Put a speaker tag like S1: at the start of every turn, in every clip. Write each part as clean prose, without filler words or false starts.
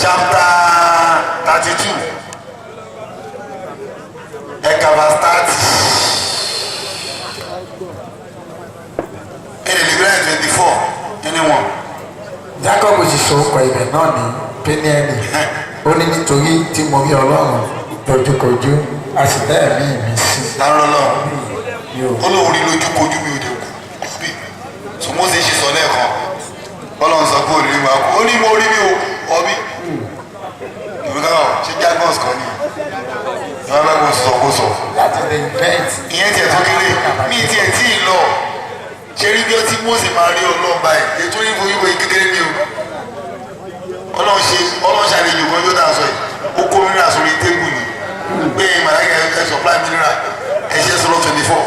S1: Chapter 32, ẹ̀ka verse 30. Ẹ̀rẹ̀ lè gbẹ́rẹ̀ 24, anyone.
S2: Jacob sì sọ orúkọ ibẹ̀ náà ní Péníẹ́lì. Ó ní, nítorí tí mo rí Ọlọ́run lójúkojú, a sì dá ẹ̀mí mi sí.
S1: Lárọ́ lọ́run.
S2: Mi ò
S1: Ó lóun rí lójúkojú, mi ò dé kú bí. So Mósè ṣe sọ lẹ́ẹ̀kan, Ọlọ́run sọ pé òrìrì máa kú, ó ní mo rí mi ò kú ọbí. Ìwé náà ṣe jargons kan ní ìwé bá kó sọ kó sọ.
S2: That is the event.
S1: Ìyẹn tiẹ̀ tó kéré, mi tiẹ̀ tí ì lọ ṣe rí bí ó tí Mósè máa rí Ọlọ́run báyìí. Ètò ìfò yíbo yìí kékeré ní o. Ọlọ́run ṣe, Ọlọ́run ṣàlejò kan yóò dà sọ yìí, ó kó mineral sórí table ni pé màláìka ẹ supply mineral. Ẹ ṣe sọlọ 24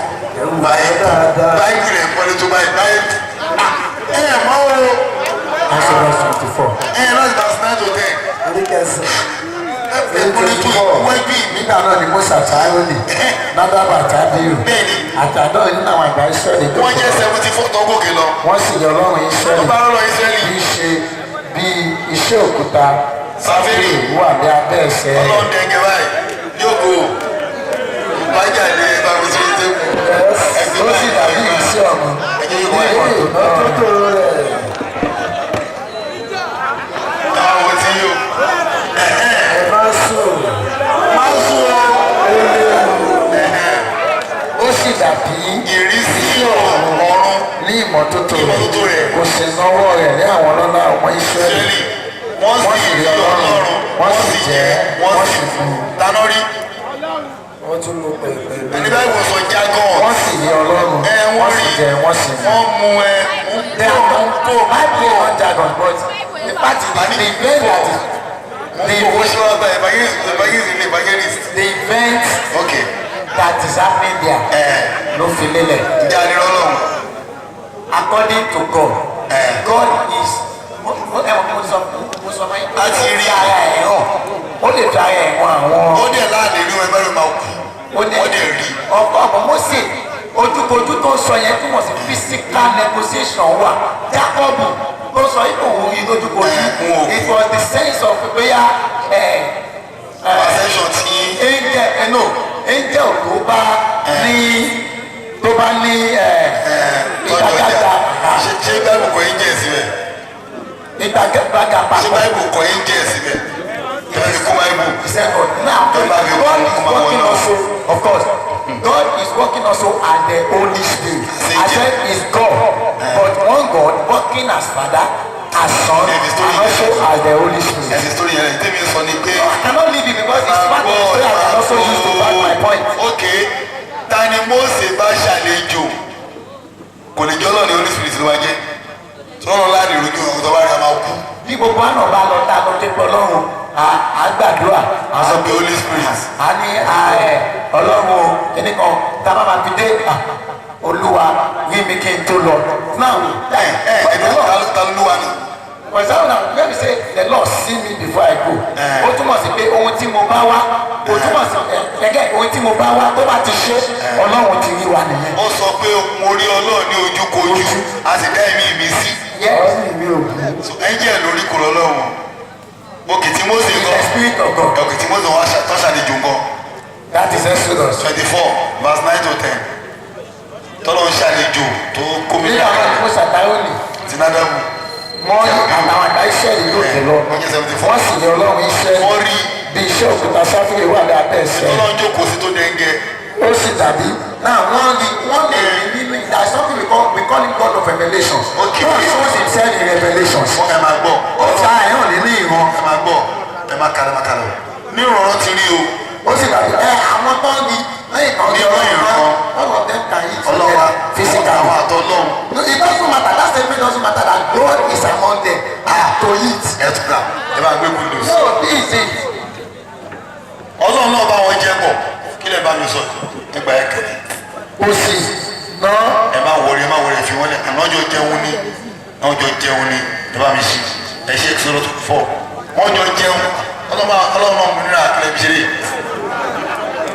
S1: báyìí báyìí rẹ̀ pọ́lí tó báyìí báyìí ẹ ẹ mọ́ o.
S2: Exodus 24.
S1: Ẹ láti verse 9 to 10.
S3: Orí kẹsàn-án.
S1: Ẹ pọ́lí tó wẹ́bí.
S2: Nígbà náà ni Mósè àti Árónì, Nádàbù àti Ábíhù,
S1: Bẹ́ẹ̀ni.
S2: àti 70 nínú àwọn àgbà Ísírẹ́lì
S1: Wọ́n jẹ́ 74 tó gòkè lọ.
S2: Wọ́n sì rí Ọlọ́run Ísírẹ́lì.
S1: Wọ́n bá rọ́lọ́ Ísírẹ́lì.
S2: Bí ṣe bí iṣẹ́ òkúta
S1: Sáfírì.
S2: wà ní abẹ́ ẹsẹ̀ rẹ̀.
S1: Ọlọ́run dẹ̀ngẹ̀ báyìí yóò kó ìbájà ní ẹ bá fi sórí table.
S2: Ó sì dàbí ìrísí ọ̀run
S1: Ẹ̀jẹ̀
S2: ní
S1: yóò wáyé.
S2: ìmọ́tótó
S3: Ìmọ́tótó rẹ̀.
S1: Àwọn tí yóò
S3: Ẹ má sùn.
S1: Máa ń sún ọ.
S2: Ó sì dàbí
S1: Ìrísí ọ̀run
S2: ní ìmọ́tótó
S1: Ìmọ́tótó
S2: rẹ̀.
S1: Rẹ̀.
S2: Kò sì nawọ́ rẹ̀ ní àwọn ọlọ́lá ọmọ Ísírẹ́lì.
S1: Ísírẹ́lì. Wọ́n
S2: Wọ́n
S1: sì
S2: sì
S1: rí
S2: rí
S1: Ọlọ́run,
S2: Ọlọ́run,
S1: wọ́n sì jẹ, wọ́n sì
S2: mú.
S1: Taná rí.
S3: Wọ́n tún mú pẹ̀pẹ̀.
S1: Ẹni báyìí wò sọ jargon.
S2: Wọ́n sì rí Ọlọ́run,
S1: Ẹ
S2: wọ́n
S1: wọ́n
S2: sì
S1: rí.
S2: jẹ, wọ́n sì mú.
S1: Wọ́n mú ẹ.
S2: They are not Bible is not jargon, but the part is the event that is
S1: The owó ṣé wàá gba evangelist, evangelist ní evangelist.
S2: the event that is happening there
S1: Ẹ
S2: ló fi lélẹ̀.
S1: Ǹjẹ́ a lè rọ́lọ́run?
S2: According to God, God is mo ẹ mo sọ fún yín.
S1: A ti rí.
S2: Ara ẹ̀ hàn, ó lè fi ara ẹ̀ hàn àwọn.
S1: Ó dẹ̀ láàlè rí wọn, ẹgbẹ́ rẹ̀ máa kú.
S2: Ó ní
S1: Ó dẹ̀ rí.
S2: Ọkọ ọkọ Mósè ojúkojú tó ń sọ yẹn túmọ̀ sí physical negotiation wà. Jacob tó sọ ipò òun rí lójúkojú,
S1: Ẹ, n ò.
S2: it was the sense of bóyá ẹ
S1: Ascension tí
S2: angel ẹ no angel tó bá ní ẹ
S1: tọ́jú ọjà.
S2: ìgbàgbà.
S1: Ṣé Bible kọ angel síbẹ̀?
S2: Ìgbàgbà
S1: Ṣé
S2: papọ̀.
S1: Bible kọ angel síbẹ̀? Ẹ bá fi kún Bible.
S2: Second, now God is working also, of course, God is working also as the Holy Spirit. I said is God, but one God working as Father, as Son,
S1: Yeah, the story
S2: and also as the Holy Spirit.
S1: Ẹ̀sìn story yẹn tèmi sọ ni pé.
S2: I cannot leave it because it's part of the story I can also use to back my point.
S1: Ok, ta ni Mósè bá ṣàlejò? Kò lè jọ́ lọ́ọ̀ni, Holy Spirit ló máa jẹ́ tọ́lọ́ láàrin ìrújú ọ̀hún tó bá rí a máa kú.
S2: Bí gbogbo àná bá lọ tá a lọ dé pé Ọlọ́run, à gbàdúrà.
S1: A sọ pé Holy Spirit.
S2: A ní ẹ Ọlọ́run o, kíní kan tá a bá máa fi dé, Olúwa rí mi kí n tó lọ. Now,
S1: Ẹ ẹ ẹ ta ló wà ní.
S2: For example, now let me say the Lord see me before I go. Ó túmọ̀ sí pé ohun tí mo bá wá, ó túmọ̀ sí ẹgẹ́ ohun tí mo bá wá tó bá ti ṣe, Ọlọ́run ti rí wa nìyẹn.
S1: Ó sọ pé mo rí Ọlọ́run ní ojúkojú, a sì dá ẹ̀mí mi sí.
S2: Yes.
S3: Ọ́sìn mi ò kú.
S1: So angel lórí kò lọ́lọ́run. Òkè tí Mósè
S2: The
S1: gan.
S2: Spirit of God.
S1: Òkè tí Mósè wá tó ṣàlejò gan.
S2: That is Exodus.
S1: 24 verse 9 to 10. Tọ́lọ́ ń ṣàlejò tó kó mi
S2: Nínú àwọn ìfowópamọ́ àtàwọn
S1: ti Nádàbù.
S2: Wọ́n àtàwọn àgbà Ísírẹ́lì lóde lọ.
S1: Wọ́n jẹ́ 74.
S2: Wọ́n sì rí Ọlọ́run Ísírẹ́lì.
S1: Wọ́n rí.
S2: Bí iṣẹ́ òkúta sáfìrì wà ní abẹ́ ẹsẹ̀.
S1: Tọ́lọ́ ń jókòó sí tó dẹ́ngẹ́.
S2: Ó sì dàbí. Now wọ́n rí, wọ́n lè rí nínú, there is something we call it God of revelations. God shows himself in revelations.
S1: Wọ́n ẹ máa gbọ́.
S2: Ó fa ẹ̀hàn nínú ìran.
S1: Ẹ máa gbọ́. Ẹ máa kàlọ́, máa kàlọ́. Ní ìrọ̀rùn ti rí o.
S2: Ó sì dàbí ẹ àwọn tó ń di lẹ́yìn kan
S1: Ní ọ̀rọ̀ ìran.
S2: All of them can eat
S1: Ọlọ́run
S2: together physically.
S1: àwọn àtọ́lọ́run.
S2: No, it doesn't matter. That statement doesn't matter that God is among them to eat.
S1: Ẹ tún gbà, ẹ máa gbé good news.
S2: No, this is it.
S1: Ọlọ́run náà bá wọn jẹ́ pọ̀. Kí lè bá mi sọ? Nígbà ẹ kẹ́lẹ́.
S2: Ó sì ná.
S1: Ẹ má wọlé, ẹ má wọlé, fi wọn lẹ. Àná jọ jẹun ní, àwọn jọ jẹun ní. Ẹ bá mi ṣí. Ẹ ṣe Exodus 4. Wọ́n jọ jẹun. Ọlọ́run náà mú nínú àkẹlẹ́ fi ṣeré.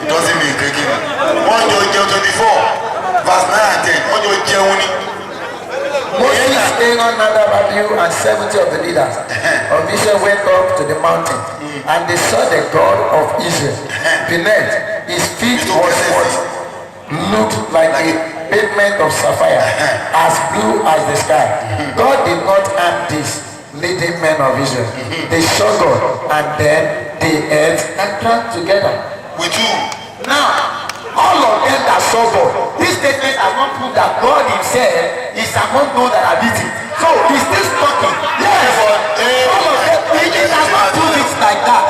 S1: It doesn't mean kékeré. Wọ́n jọ jẹun, 24 verse 9 and 10. Wọ́n jọ jẹun ní.
S2: Moses, Aaron, Nadab, Abihu, and 70 of the leaders of Israel went up to the mountain, and they saw the God of Israel. Beneath his feet was what looked like a pavement of sapphire, as blue as the sky. God did not harm these leading men of Israel. They saw God, and then they ate and drank together.
S1: With who?
S2: Now, all of them that saw God, this statement has not proved that God himself is among those that have eaten. So he's still talking. Yes, all of them, it has not proved it like that.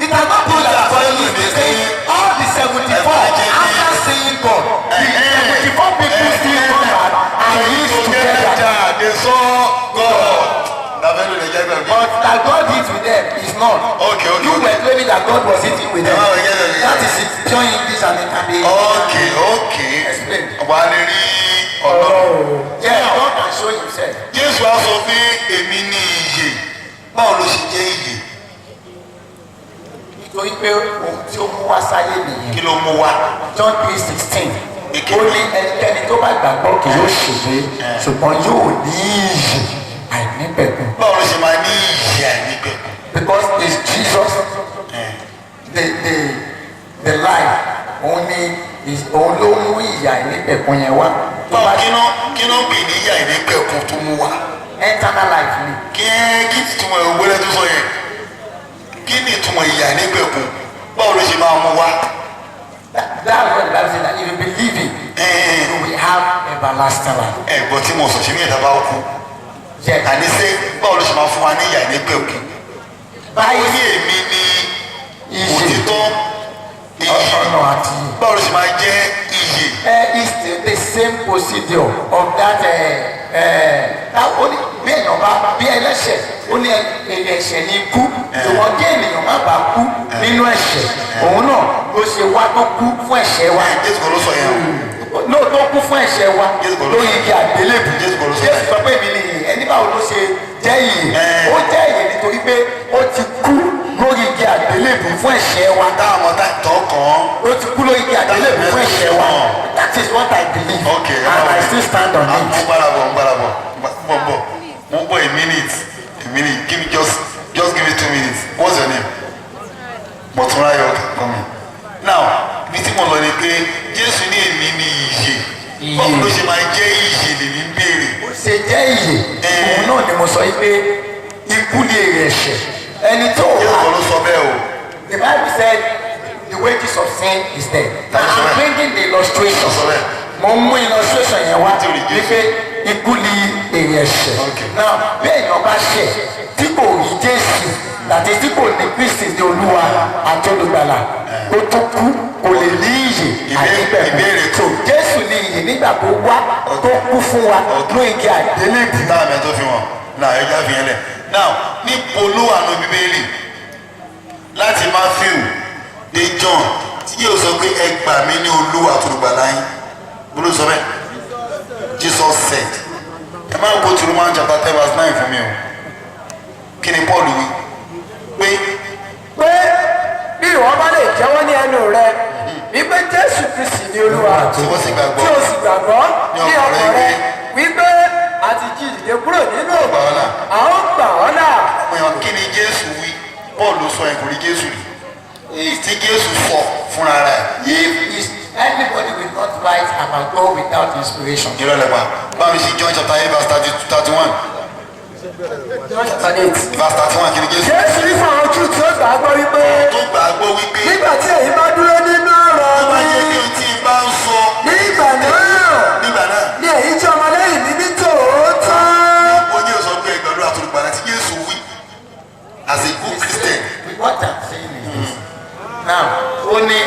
S2: It has not proved that God is saying all the 74 after seeing God, the 74 people still come back and eat together.
S1: They saw God. Nàbẹ́lú lè jẹ́ gbàgbé.
S2: But that God eat with them is not.
S1: Okay.
S2: You were claiming that God was eating with them.
S1: Oh, yeah.
S2: That is it. Pure English and it can be
S1: Okay.
S2: explained.
S1: Wà á lè rí Ọlọ́run.
S2: Yeah, God can show himself.
S1: Jésù á sọ pé èmi ní ìyè. Báwo ló ṣe jẹ́ ìyè?
S2: Nítorí pé ohun tí ó mú wá sáyé nìyẹn.
S1: Kí ló mú wá?
S2: John 3:16. Ó ní ẹnikẹ́ni tó bá gbàgbọ́ kì yóò ṣègbé, ṣùgbọ́n yóò ní ìyè àìnípẹ̀kun.
S1: Báwo ló ṣe máa ní ìyè àìnípẹ̀kun?
S2: Because it's Jesus the life, òun ni òun ló mú ìyè àìnípẹ̀kun yẹn wá. Tó
S1: Báwo
S2: bá
S1: kí ló ń pè ní ìyè àìnípẹ̀kun tó mú wá?
S2: Eternal life ni.
S1: Kí ìtumọ̀ ìwé tó sọ yẹn? Kí ni ìtumọ̀ ìyè àìnípẹ̀kun? Báwo ló ṣe máa mú wá?
S2: That's what the Bible says, that if you believe it, you will have everlasting life.
S1: Ẹ gbọ́ tí mo sọ, ṣe ní ẹ̀dá bá kú.
S2: Yes.
S1: Àní ṣé báwo ló ṣe máa fún wa ní ìyè àìnípẹ̀kun? Ó
S2: Báyìí
S1: ní èmi ní
S2: ìyè
S1: òtítọ́, ìyè.
S2: Ọ̀nà àti ìyè.
S1: Báwo ló ṣe máa jẹ́ ìyè?
S2: It's still the same procedure of that. Ó ní bí èèyàn bá bí ẹlẹ́ṣẹ̀, ó ní èrè ẹ̀ṣẹ̀ ní ikú, ṣùgbọ́n kí ènìyàn má bàa kú nínú ẹ̀ṣẹ̀, òun náà ló ṣe wá tó kú fún ẹ̀ṣẹ̀ wa.
S1: Jésù kọ́ ló sọ yẹn o.
S2: Náà tó kú fún ẹ̀ṣẹ̀ wa
S1: Jésù kọ́ ló
S2: lórí igi àgbélébù.
S1: Jésù kọ́ ló sọ
S2: Jésù
S1: bẹ́ẹ̀.
S2: sọ pé èmi ni ìyè. Ẹni báwo ló ṣe jẹ́ ìyè? Ó jẹ́ ìyè nítorí pé ó ti kú lórí igi àgbélébù fún ẹ̀ṣẹ̀ wa.
S1: Táwọn ọmọ tó kàn án.
S2: Ó ti kú lórí igi àgbélébù fún ẹ̀ṣẹ̀ wa. That is what I believe and I still stand on
S1: Mo
S2: it.
S1: gbára bọ̀, mo gbára bọ̀, mo ń bọ̀, mo ń bọ̀. A minute, a minute, give me just give me 2 minutes. What's your name? Mọ̀túnráyọ̀. Come in. Now, ibi tí mo lọ ni pé Jésù ní èmi ní ìyè. Báwo ló ṣe máa jẹ́ ìyè lèmi ń béèrè.
S2: Ó ṣe jẹ́ ìyè, òun náà ni mo sọ yìí pé ikú ni èrè ẹ̀ṣẹ̀, ẹni tó
S1: Jésù
S2: wà.
S1: kọ́ ló sọ bẹ́ẹ̀ o.
S2: The Bible said the wages of sin is death.
S1: Tàbí sọ
S2: I'm
S1: bẹ́ẹ̀.
S2: bringing the illustration.
S1: Sọ bẹ́ẹ̀.
S2: Mo mú illustration yẹn wá
S1: Nítorí Jésù.
S2: wípé ikú ni èrè ẹ̀ṣẹ̀. Now, bí èèyàn bá ṣẹ̀ tí kò rí Jésù àti tí kò ní Kristi ní Olúwa àti Olùgbàlà, ó tó kú, kò lè ní ìyè àìnípẹ̀kun.
S1: Ìbéèrè.
S2: So Jésù ní ìyè nígbà tó wá, tó kú fún wa lórí igi àgbélébùú.
S1: Táwọn ẹ̀ tó fi wọn náà ẹja fi yẹn lẹ̀. Now, níbo ló wà nù Bíbélì láti Matthew dé John tí yóò sọ pé ẹ gbà mí ní Olúwa àti Olùgbàlà yín? Bó ló sọ bẹ́ẹ̀? Jesus said. Ẹ máa go to Romans chapter 10 verse 9 fún mi o. Kí ni Paul wí pé?
S3: Pé bí ìwọ bá lè jẹ́wọ́ ní ẹnu rẹ wípé Jésù Kristi ní Olúwa,
S1: tí wọ́n sì gbàgbọ́
S3: tí o sì gbàgbọ́
S1: ní
S3: ní
S1: ọkàn
S3: ọkàn
S1: rẹ
S3: rẹ wípé a ti jí dìde kúrò nínú
S1: Gbà ọ́ là.
S3: a ó gbà ọ́ là.
S1: Pé kí ni Jésù wí? Paul ló sọ ẹ̀, kò rí Jésù rí tí Jésù sọ fúnra rẹ̀.
S2: If is anybody will not write about God without inspiration.
S1: Irọ́ lẹ́pa. Báwo ṣe John chapter 8 verse 31. Verse 31, kí ni Jésù?
S3: Jésù ní fún àwọn Júù tí ó gbà á gbọ́ wípé
S1: tó gbàgbọ́ wípé
S3: nígbà tí ẹ̀yin bá dúró nínú ọ̀rọ̀
S1: tó bá
S3: mi,
S1: jẹ́ pé tí n bá ń sọ,
S3: nígbà náà
S1: nígbà náà
S3: ní ẹ̀yin jẹ́ ọmọlẹ́yìn mi ní tòótọ́.
S1: Ó ní sọ pé ẹgbẹ̀rún àtolùgbàlà tí Jésù wí as a good Christian.
S2: What I'm saying is this. Now, ó ní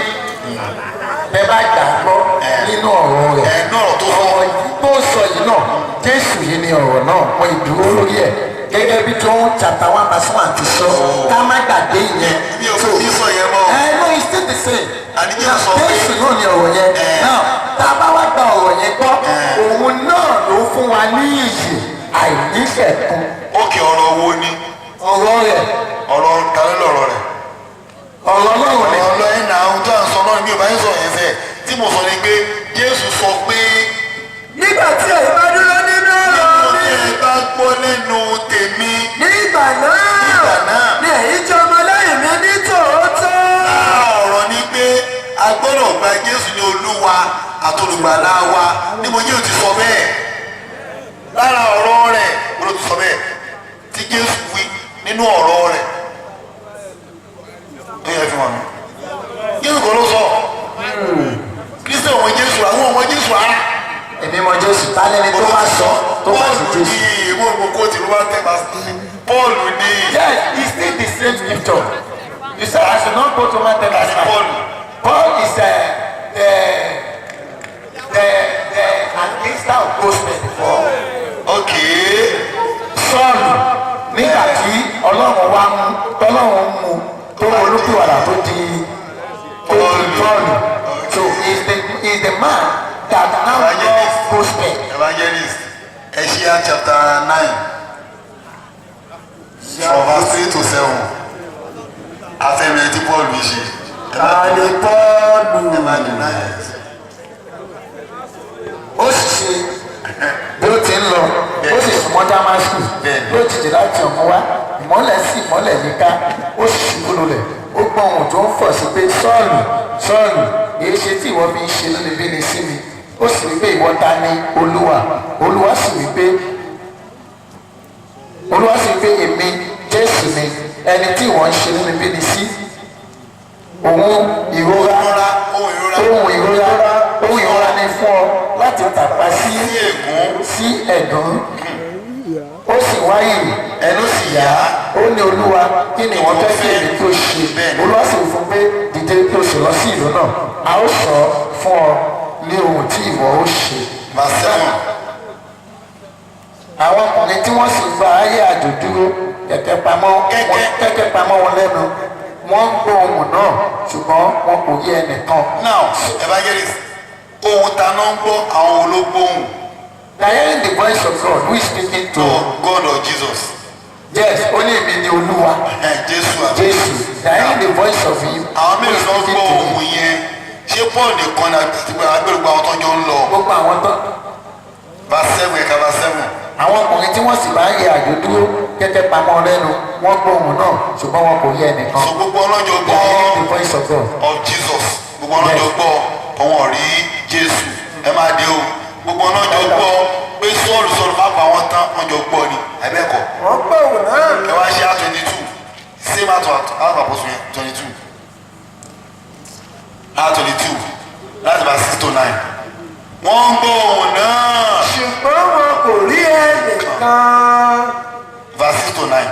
S2: bẹ bá gbàgbọ́ nínú ọ̀rọ̀ rẹ̀.
S1: Ẹ̀ náà tó sọ.
S2: Ọ̀rọ̀ yìí tó sọ yìí náà, Jésù yìí ni ọ̀rọ̀ náà. Wọ́n ìdúró lórí ẹ̀ gẹ́gẹ́ bí John chapter 1 verse 1 ti sọ, ká má gbàgbé ìyẹn.
S1: Mi ò fi sọ yẹn mọ́.
S2: Ẹ no, it's still the same.
S1: Àní Jésù sọ pé
S2: Jésù náà ni ọ̀rọ̀ yẹn. Now, tá a bá wá gba ọ̀rọ̀ yẹn gbọ́, òun náà ló fún wa ní ìyè àìnípẹ̀kun.
S1: Ókè, ọ̀rọ̀ wo ni?
S2: Ọ̀rọ̀ rẹ̀.
S1: Ọ̀rọ̀ ta ló lọ̀rọ̀ rẹ̀?
S2: Ọ̀rọ̀ Ọlọ́run ni.
S1: Ọ̀rọ̀ ẹ̀ náà, ohun tó à ń sọ náà mi ò bá ń sọ yẹn sẹ́. Tí mo sọ ni pé Jésù sọ pé
S3: Nígbà tí ẹ̀yin bá dúró nínú ọ̀rọ̀ mi,
S1: olùgbàlà wa. Níbo Jésù ti sọ bẹ́ẹ̀? Lára ọ̀rọ̀ rẹ̀ ló ti sọ bẹ́ẹ̀ tí Jésù wí nínú ọ̀rọ̀ rẹ̀ tó yẹ fi hàn mí. Jésù kọ́ ló sọ. Kristi ọmọ Jésù, àwọn ọmọ Jésù ara.
S2: Èmi mọ Jésù. Tálẹ́ni tó bá sọ tó bá sí
S1: Pọ́ọ̀lù
S2: Jésù.
S1: ní ìwé ògbó kóòtù ló bá ń tẹ̀ bá Pọ́ọ̀lù ní.
S2: Yes, it's still the same scripture. You said I should not go to Roman 10 verse 5.
S1: Paul.
S2: Paul is the administer of gospel before. Sọ́ọ̀lù, nígbà tí Ọlọ́run wá mú, tọ́lọ́run mú tó olúkúwàdà, tó di Pọ́ọ̀lù. So he is the man that now
S1: Evangelist.
S2: love gospel.
S1: Evangelist, Eṣíà chapter 9 from verse 3 to 7. Afẹ́mi tí Paul ṣe.
S2: Àlè Pọ́ọ̀lù.
S1: Ẹ má deny it.
S2: Ó sì ṣe, bí ó ti ń lọ, ó sì súnmọ́ Dámásù, lójijì láti ọ̀run wá ìmọ́lẹ̀ sí ìmọ́lẹ̀ yíká, ó sì ṣubú lulẹ̀, ó gbọ́ ohùn tó ń fọ̀ sí pé, "Sọ́ọ̀lù, Sọ́ọ̀lù, èyí ṣe tí ìwọ fi ń ṣe inúnibíni sí mi?" Ó sì wí pé, "Ìwọ ta ni, Olúwa?" Olúwa sì wí pé, "Èmi Jésù ni ẹni tí ìwọ ń ṣe inúnibíni sí. Òun ìrora
S1: Ìrora, ohun ìrora.
S2: Ohun ìrora ni fún ọ láti tàpá sí
S1: Sí ègún.
S2: sí ẹ̀gún." Ó sì wáyé,
S1: Ẹnu sì yá.
S2: Ó ní, "Olúwa, kí ni ìwọ fẹ́ kí èmi tó ṣe?" Olúwa sì wí fún pé, "Dìde, kí o sì lọ sí ìlú náà, a ó sọ fún ọ ní ohun tí ìwọ ó ṣe."
S1: Verse 7.
S2: Àwọn ọkùnrin tí wọ́n sì gba ayé àjò dúró kẹ̀kẹ́ pamọ́ kẹ́kẹ́ pamọ́ wọn lẹ́nu. Wọ́n ń gbọ́ ohùn náà, ṣùgbọ́n wọn kò rí ẹnìkan.
S1: Now, evangelist, ohun ta náà ń gbọ́? Àwọn ológbóhùn?
S2: They are hearing the voice of God who is speaking to.
S1: To God or Jesus?
S2: Yes, ó ní, "Èmi ni Olúwa."
S1: Ẹ Jésù àbí?
S2: Jésù. They are hearing the voice of him
S1: Àwọn
S2: who is
S1: mélòó ló ń
S2: speaking
S1: gbọ́
S2: to him.
S1: ohun yẹn? Ṣé Paul nìkan ni àti agbèrògbò àwọn tó jọ ń lọ?
S2: Gbogbo àwọn tó
S1: Verse 7, ẹ̀ka verse 7.
S2: Àwọn ọkùnrin tí wọ́n sì bá ń yẹ àjò dúró kẹ́kẹ́ pamọ́ lẹ́nu, wọ́n gbọ́ ohùn náà, ṣùgbọ́n wọn kò rí ẹnìkan.
S1: So gbogbo ọlọ́jọ́
S2: They
S1: gbọ́
S2: are hearing the voice of God.
S1: of Jesus. Gbogbo ọlọ́jọ́ gbọ́, ọ̀wọ́n rí Jésù. Ẹ máa dé o. Gbogbo ọlọ́jọ́ gbọ́ pé Sọ́ọ̀lù, Sọ́ọ̀lù, má pa wọ́n tán. Wọ́n jọ gbọ́ ni, àbẹ́ẹ̀kọ́?
S3: Wọ́n gbọ́ òun náà.
S1: Ẹ wá ṣe 22, same Act of Apostle yẹn, 22, Act 22, láti verse 6 to 9. Wọ́n ń gbọ́ ohùn náà.
S3: Ṣùgbọ́n wọn kò rí ẹnìkan.
S1: Verse 6 to 9.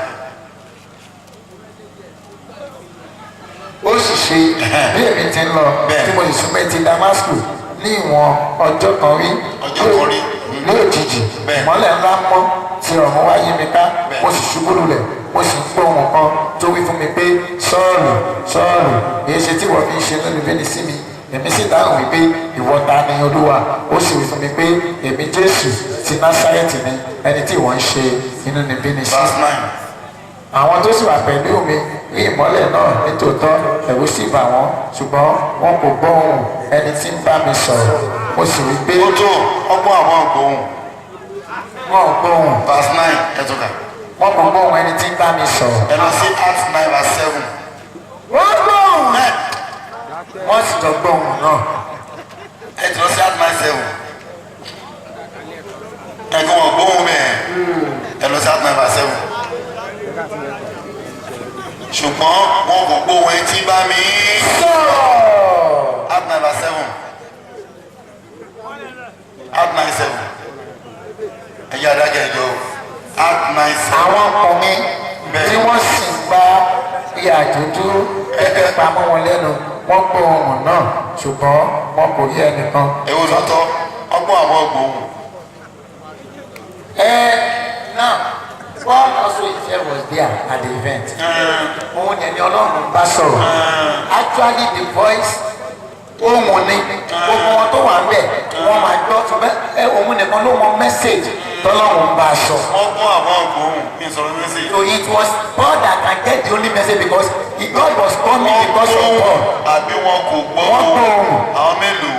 S2: Ó sì ṣe, bí èmi ti ń lọ, tí mo sì súnmọ́ etí Damasku ní ìwọ̀n ọjọ́ kan rí,
S1: Ọjọ́ kan rí.
S2: ní òjijì ìmọ́lẹ̀ ńlá mọ́ tí ọ̀run wá yí mi ká, mo sì ṣubú lulẹ̀, mo sì ń gbọ́ ohùn kan tó wí fún mi pé, 'Sọ́ọ̀lù, Sọ́ọ̀lù, èyí ṣe tí ìwọ fi ń ṣe inúnibíni sí mi?' Èmi sì dáhùn wípé, 'Ìwọ ta ni, Olúwa?' Ó sì wí fún mi pé, 'Èmi Jésù ti Násárẹ́tì ni, ẹni tí ìwọ ń ṣe inúnibíni sí.'
S1: Verse 9.
S2: Àwọn tó sì wà pẹ̀lú mi rí ìmọ́lẹ̀ náà nítòótọ́, ẹ̀rù sì bà wọ́n, ṣùgbọ́n wọn kò gbọ́ ohùn ẹni tí ń bá mi sọ̀rọ̀. Mo sì wí pé
S1: Ó tó ọgbọ́n àwọn ògbóhùn.
S2: Wọn ò gbọ́ ohùn.
S1: Verse 9, ẹ tó kà.
S2: Wọn kò gbọ́ ohùn ẹni tí ń bá mi sọ̀rọ̀.
S1: Ẹ lọ sí Act 9 verse 7.
S3: Wọ́n gbọ́ òun.
S1: Ẹ
S2: Wọ́n sì jọ gbọ́ ohùn náà.
S1: Ẹ ti lọ sí Act 9 7. Ẹ kí wọn gbóhùn bẹ́ẹ̀. Ẹ lọ sí Act 9 verse 7. Ṣùgbọ́n wọn kò gbóhùn ẹni tí bá mi
S3: Sọ̀rọ̀.
S1: Act 9 verse 7, Act 9 7. Ẹ yá adájọ́ ìjọ Act 9 7.
S2: Àwọn ọkùnrin tí wọ́n sì ń bá ìyàjò dúró kẹ́kẹ́ pamọ́ wọn lẹ́nu, wọ́n gbọ́ ohùn náà, ṣùgbọ́n wọn kò rí ẹnìkan.
S1: Èwo lọ́tọ̀? Ọgbọ́n àwọn ògbóhùn.
S2: Now, Paul also himself was there at the event. Òun yẹn ni Ọlọ́run bá sọ̀rọ̀. Actually, the voice, ohùn ni gbogbo wọn tó wà ń bẹ̀ wọ́n máa gbọ́, ṣùgbọ́n ẹ òun nìkan ló mọ message tọ́lọ́run bá a sọ.
S1: Ọgbọ́n àwọn ògbóhùn mi sọ̀rọ̀ message.
S2: So it was Paul that can get the only message because God was coming because of Paul.
S1: Àbí wọn kò gbọ́?
S2: Wọ́n gbọ́ ohùn.
S1: Àwọn mélòó?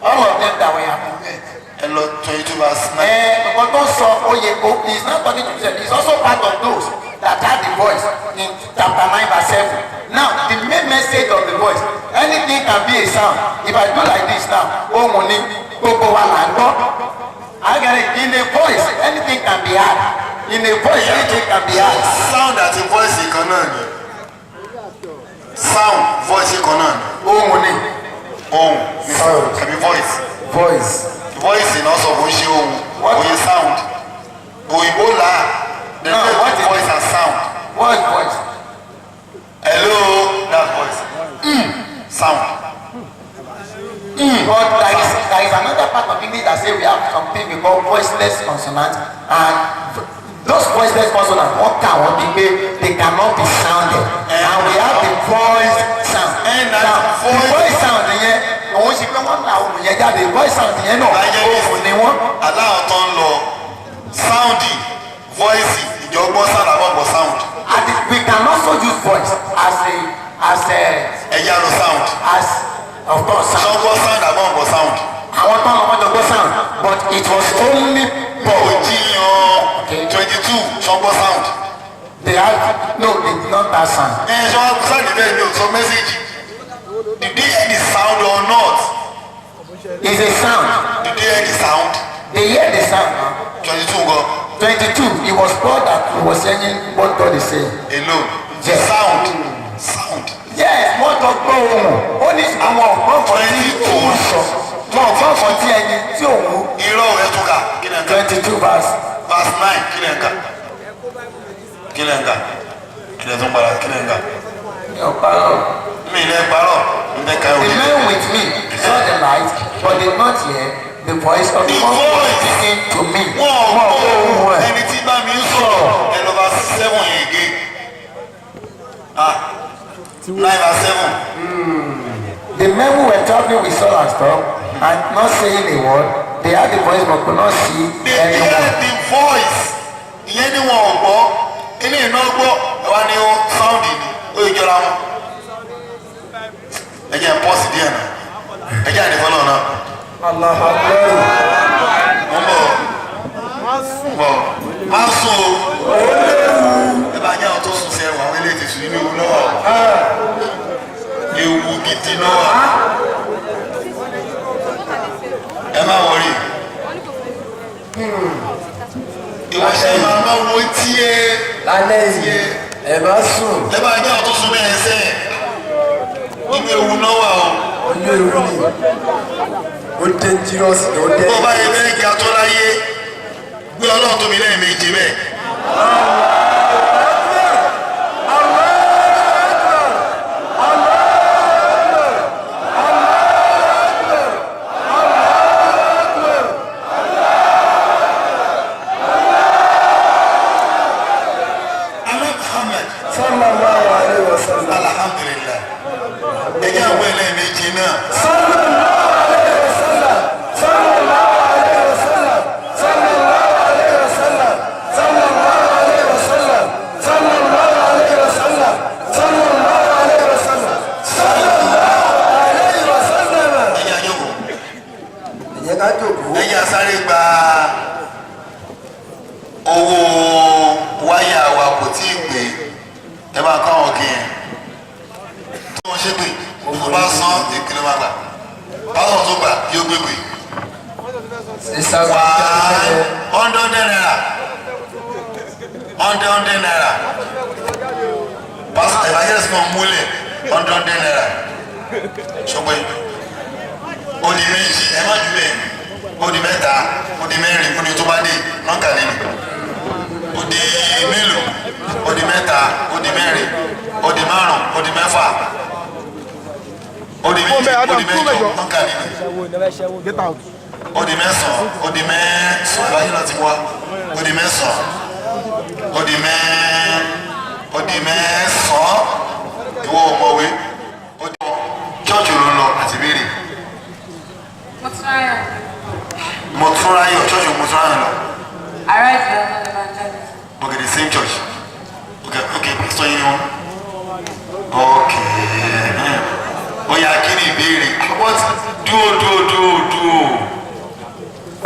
S2: All of them that were at the event.
S1: Ẹ lọ 22 verse 9.
S2: Ẹ nǹkan tó sọ oyè o, he is not talking to himself. He is also part of those that had the voice in chapter 9 verse 7. Now, the main message of the voice voice? Anything can be a sound. If I do like this now, ohùn ni gbogbo wa là ń gbọ́. I get it. In a voice, anything can be heard. In a voice, anything can be heard.
S1: Sound àti voice kan náà ni. Sound, voice kan náà ni.
S2: Ohùn ni.
S1: Ohùn ni.
S3: Sound.
S1: Àbí voice?
S3: Voice.
S1: Voice náà sọ kò ń ṣe ohùn, òye sound. Òyìnbó là the
S2: No, what is
S1: voice and sound.
S2: What voice?
S1: Hello, that voice. Sound.
S2: But there is another part of English that say we have something we call voiceless consonants, and those voiceless consonants, wọ́n kà wọ́n bí pé they cannot be sounded, and we have the voice sound.
S1: And that
S2: Now, the
S1: voice-
S2: voice sound yẹn, òun ṣe pé wọ́n la ohùn yẹn jáde. Voice sound yẹn náà, ohùn ni wọ́n.
S1: Aláwọ̀ tó ń lọ, sound, voice, ìjọgbọ́n sound àbọ̀bọ̀ sound.
S2: And we can also use voice as a
S1: Ẹ̀yà lọ sound.
S2: As, of course, sound.
S1: Ṣọgbọ́n sound àbọ̀bọ̀ sound.
S2: Àwọn tó ń lọ, wọ́n jọ gbọ́ sound, but it was only Paul.
S1: Òjìyàn 22, ṣọgbọ́n sound.
S2: They had no, they did not have sound.
S1: Ẹ ṣọwọ́ sound bẹ́ẹ̀ ni ò sọ message. Did they hear the sound or not?
S2: It's a sound.
S1: Did they hear the sound?
S2: They hear the sound now.
S1: 22 gan.
S2: 22, it was Paul that was saying what God is saying.
S1: Alone.
S2: Yes.
S1: Sound, sound.
S2: Yes, wọ́n jọ gbọ́ ohùn. Ó ní àwọn ọ̀gbọ́n kan tí òun sọ, wọn ọ̀gbọ́n kan tí ẹni tí òun.
S1: Irọ́, ẹ̀ tún kà. Kí lẹ̀ ń kà?
S2: 22 verse.
S1: Verse 9. Kí lẹ̀ ń kà? Kí lẹ̀ ń kà? Kí lẹ̀ tún padà? Kí lẹ̀ ń kà?
S2: Mi ò parọ́.
S1: Mi ilẹ̀ parọ́ ń bẹ́ ká
S2: The
S1: òye.
S2: men with me saw the light, but did not hear the voice of the
S1: The
S2: one who was
S1: voice.
S2: speaking to me.
S1: Wọn ò
S2: Wọn ò gbọ́ ohùn
S1: gbọ́
S2: ẹ̀.
S1: ẹni tí bá mi ń sọ̀rọ̀. Ẹ lọ verse 7 yẹn gé. Ah, 9 verse 7.
S2: The men who were traveling with Saul and stopped and not saying a word. They heard the voice but could not see
S1: They hear
S2: anyone.
S1: the voice. Ìyẹn ni wọn ò gbọ́, eléyìí náà gbọ́. Ẹ wá ní ó sound ni, ó yẹ jọra wọn. Ẹ jẹ́ pọ́sì díẹ̀ náà. Ẹ jẹ́ àdìfọ́lọ́ náà.
S3: Allahu Akbar.
S1: Mo ń bọ̀ bọ̀, má sùn o. Ẹ bá yá àwọn tó sùn sí ẹwà, àwọn eléyìí ti sùn nínú ewu náà, ewu gidi náà. Ẹ má worry, ìwọ ṣe máa má wo tiẹ̀.
S3: Lálẹ́ yìí, ẹ má sùn.
S1: Ẹ bá yá àwọn tó sùn bẹ́ẹ̀ sẹ́, inú ewu náà wà o.
S3: Inú ewu ni. Ó dangerous ni, ó
S1: Bó bá yẹ
S3: dangerous.
S1: bẹ́ẹ̀ ga tó láyé, gbé Ọlọ́run tóbi lẹ́ẹ̀mejì bẹ́ẹ̀.
S3: Allahu Akbar! Allahu Akbar! Allahu Akbar! Allahu Akbar!
S1: Alẹ́ Muhammad.
S3: Sallallahu alayhi wa sallam.
S1: Alhamdulilah, ẹ jẹ́ àwọn ẹlẹ́ẹ̀mejì náà.
S3: Sallallahu alayhi wa sallam. Sallallahu alayhi wa sallam. Sallallahu alayhi wa sallam. Sallallahu alayhi wa sallam. Sallallahu alayhi wa sallam. Sallallahu alayhi wa sallam. Sallallahu alayhi wa sallam.
S1: Ẹ jẹ́ àjókòó.
S3: Ẹ jẹ́ ká jókòó.
S1: Ẹ jẹ́ àsáré gba owó wáyà wa, kò tí ì pé. Ẹ máa kọ́ àwọn kìíyàn tí wọ́n ṣe pé tó bá san èkìlẹ̀ máa gbà, pásọ̀ tó gbà yóò gbé pé ₦100, ₦100. Pásọ̀ evangelist kan múlẹ̀, ₦100. Ṣọpẹ́ ó di méjì, ẹ má jù bẹ́ẹ̀. Ó di mẹ́ta, ó di mẹ́rin, ó di tó bá dé nọ́ńkà nínú. Ó di mélòó? Ó di mẹ́ta, ó di mẹ́rin, ó di márùn, ó di mẹ́fà, ó di méjì, ó di mẹ́jọ, nọ́ńkà nínú.
S4: Get out.
S1: Ó di mẹ́sàn-án, ó di mẹ́sàn-án báyìí láti wá. Ó di mẹ́sàn-án, ó di mẹ́sàn-án. Ìwọ ọmọwé, ó di church ló ń lọ àti béèrè.
S5: Motúnráyọ̀.
S1: Motúnráyọ̀, church Motúnráyọ̀ lọ?
S5: Arise Level Evangelism.
S1: Okay, the same church. Okay, pastor yín ni wọn. Okay, ó yá, kí ni ìbéèrè? What? Dúró, dúró, dúró, dúró.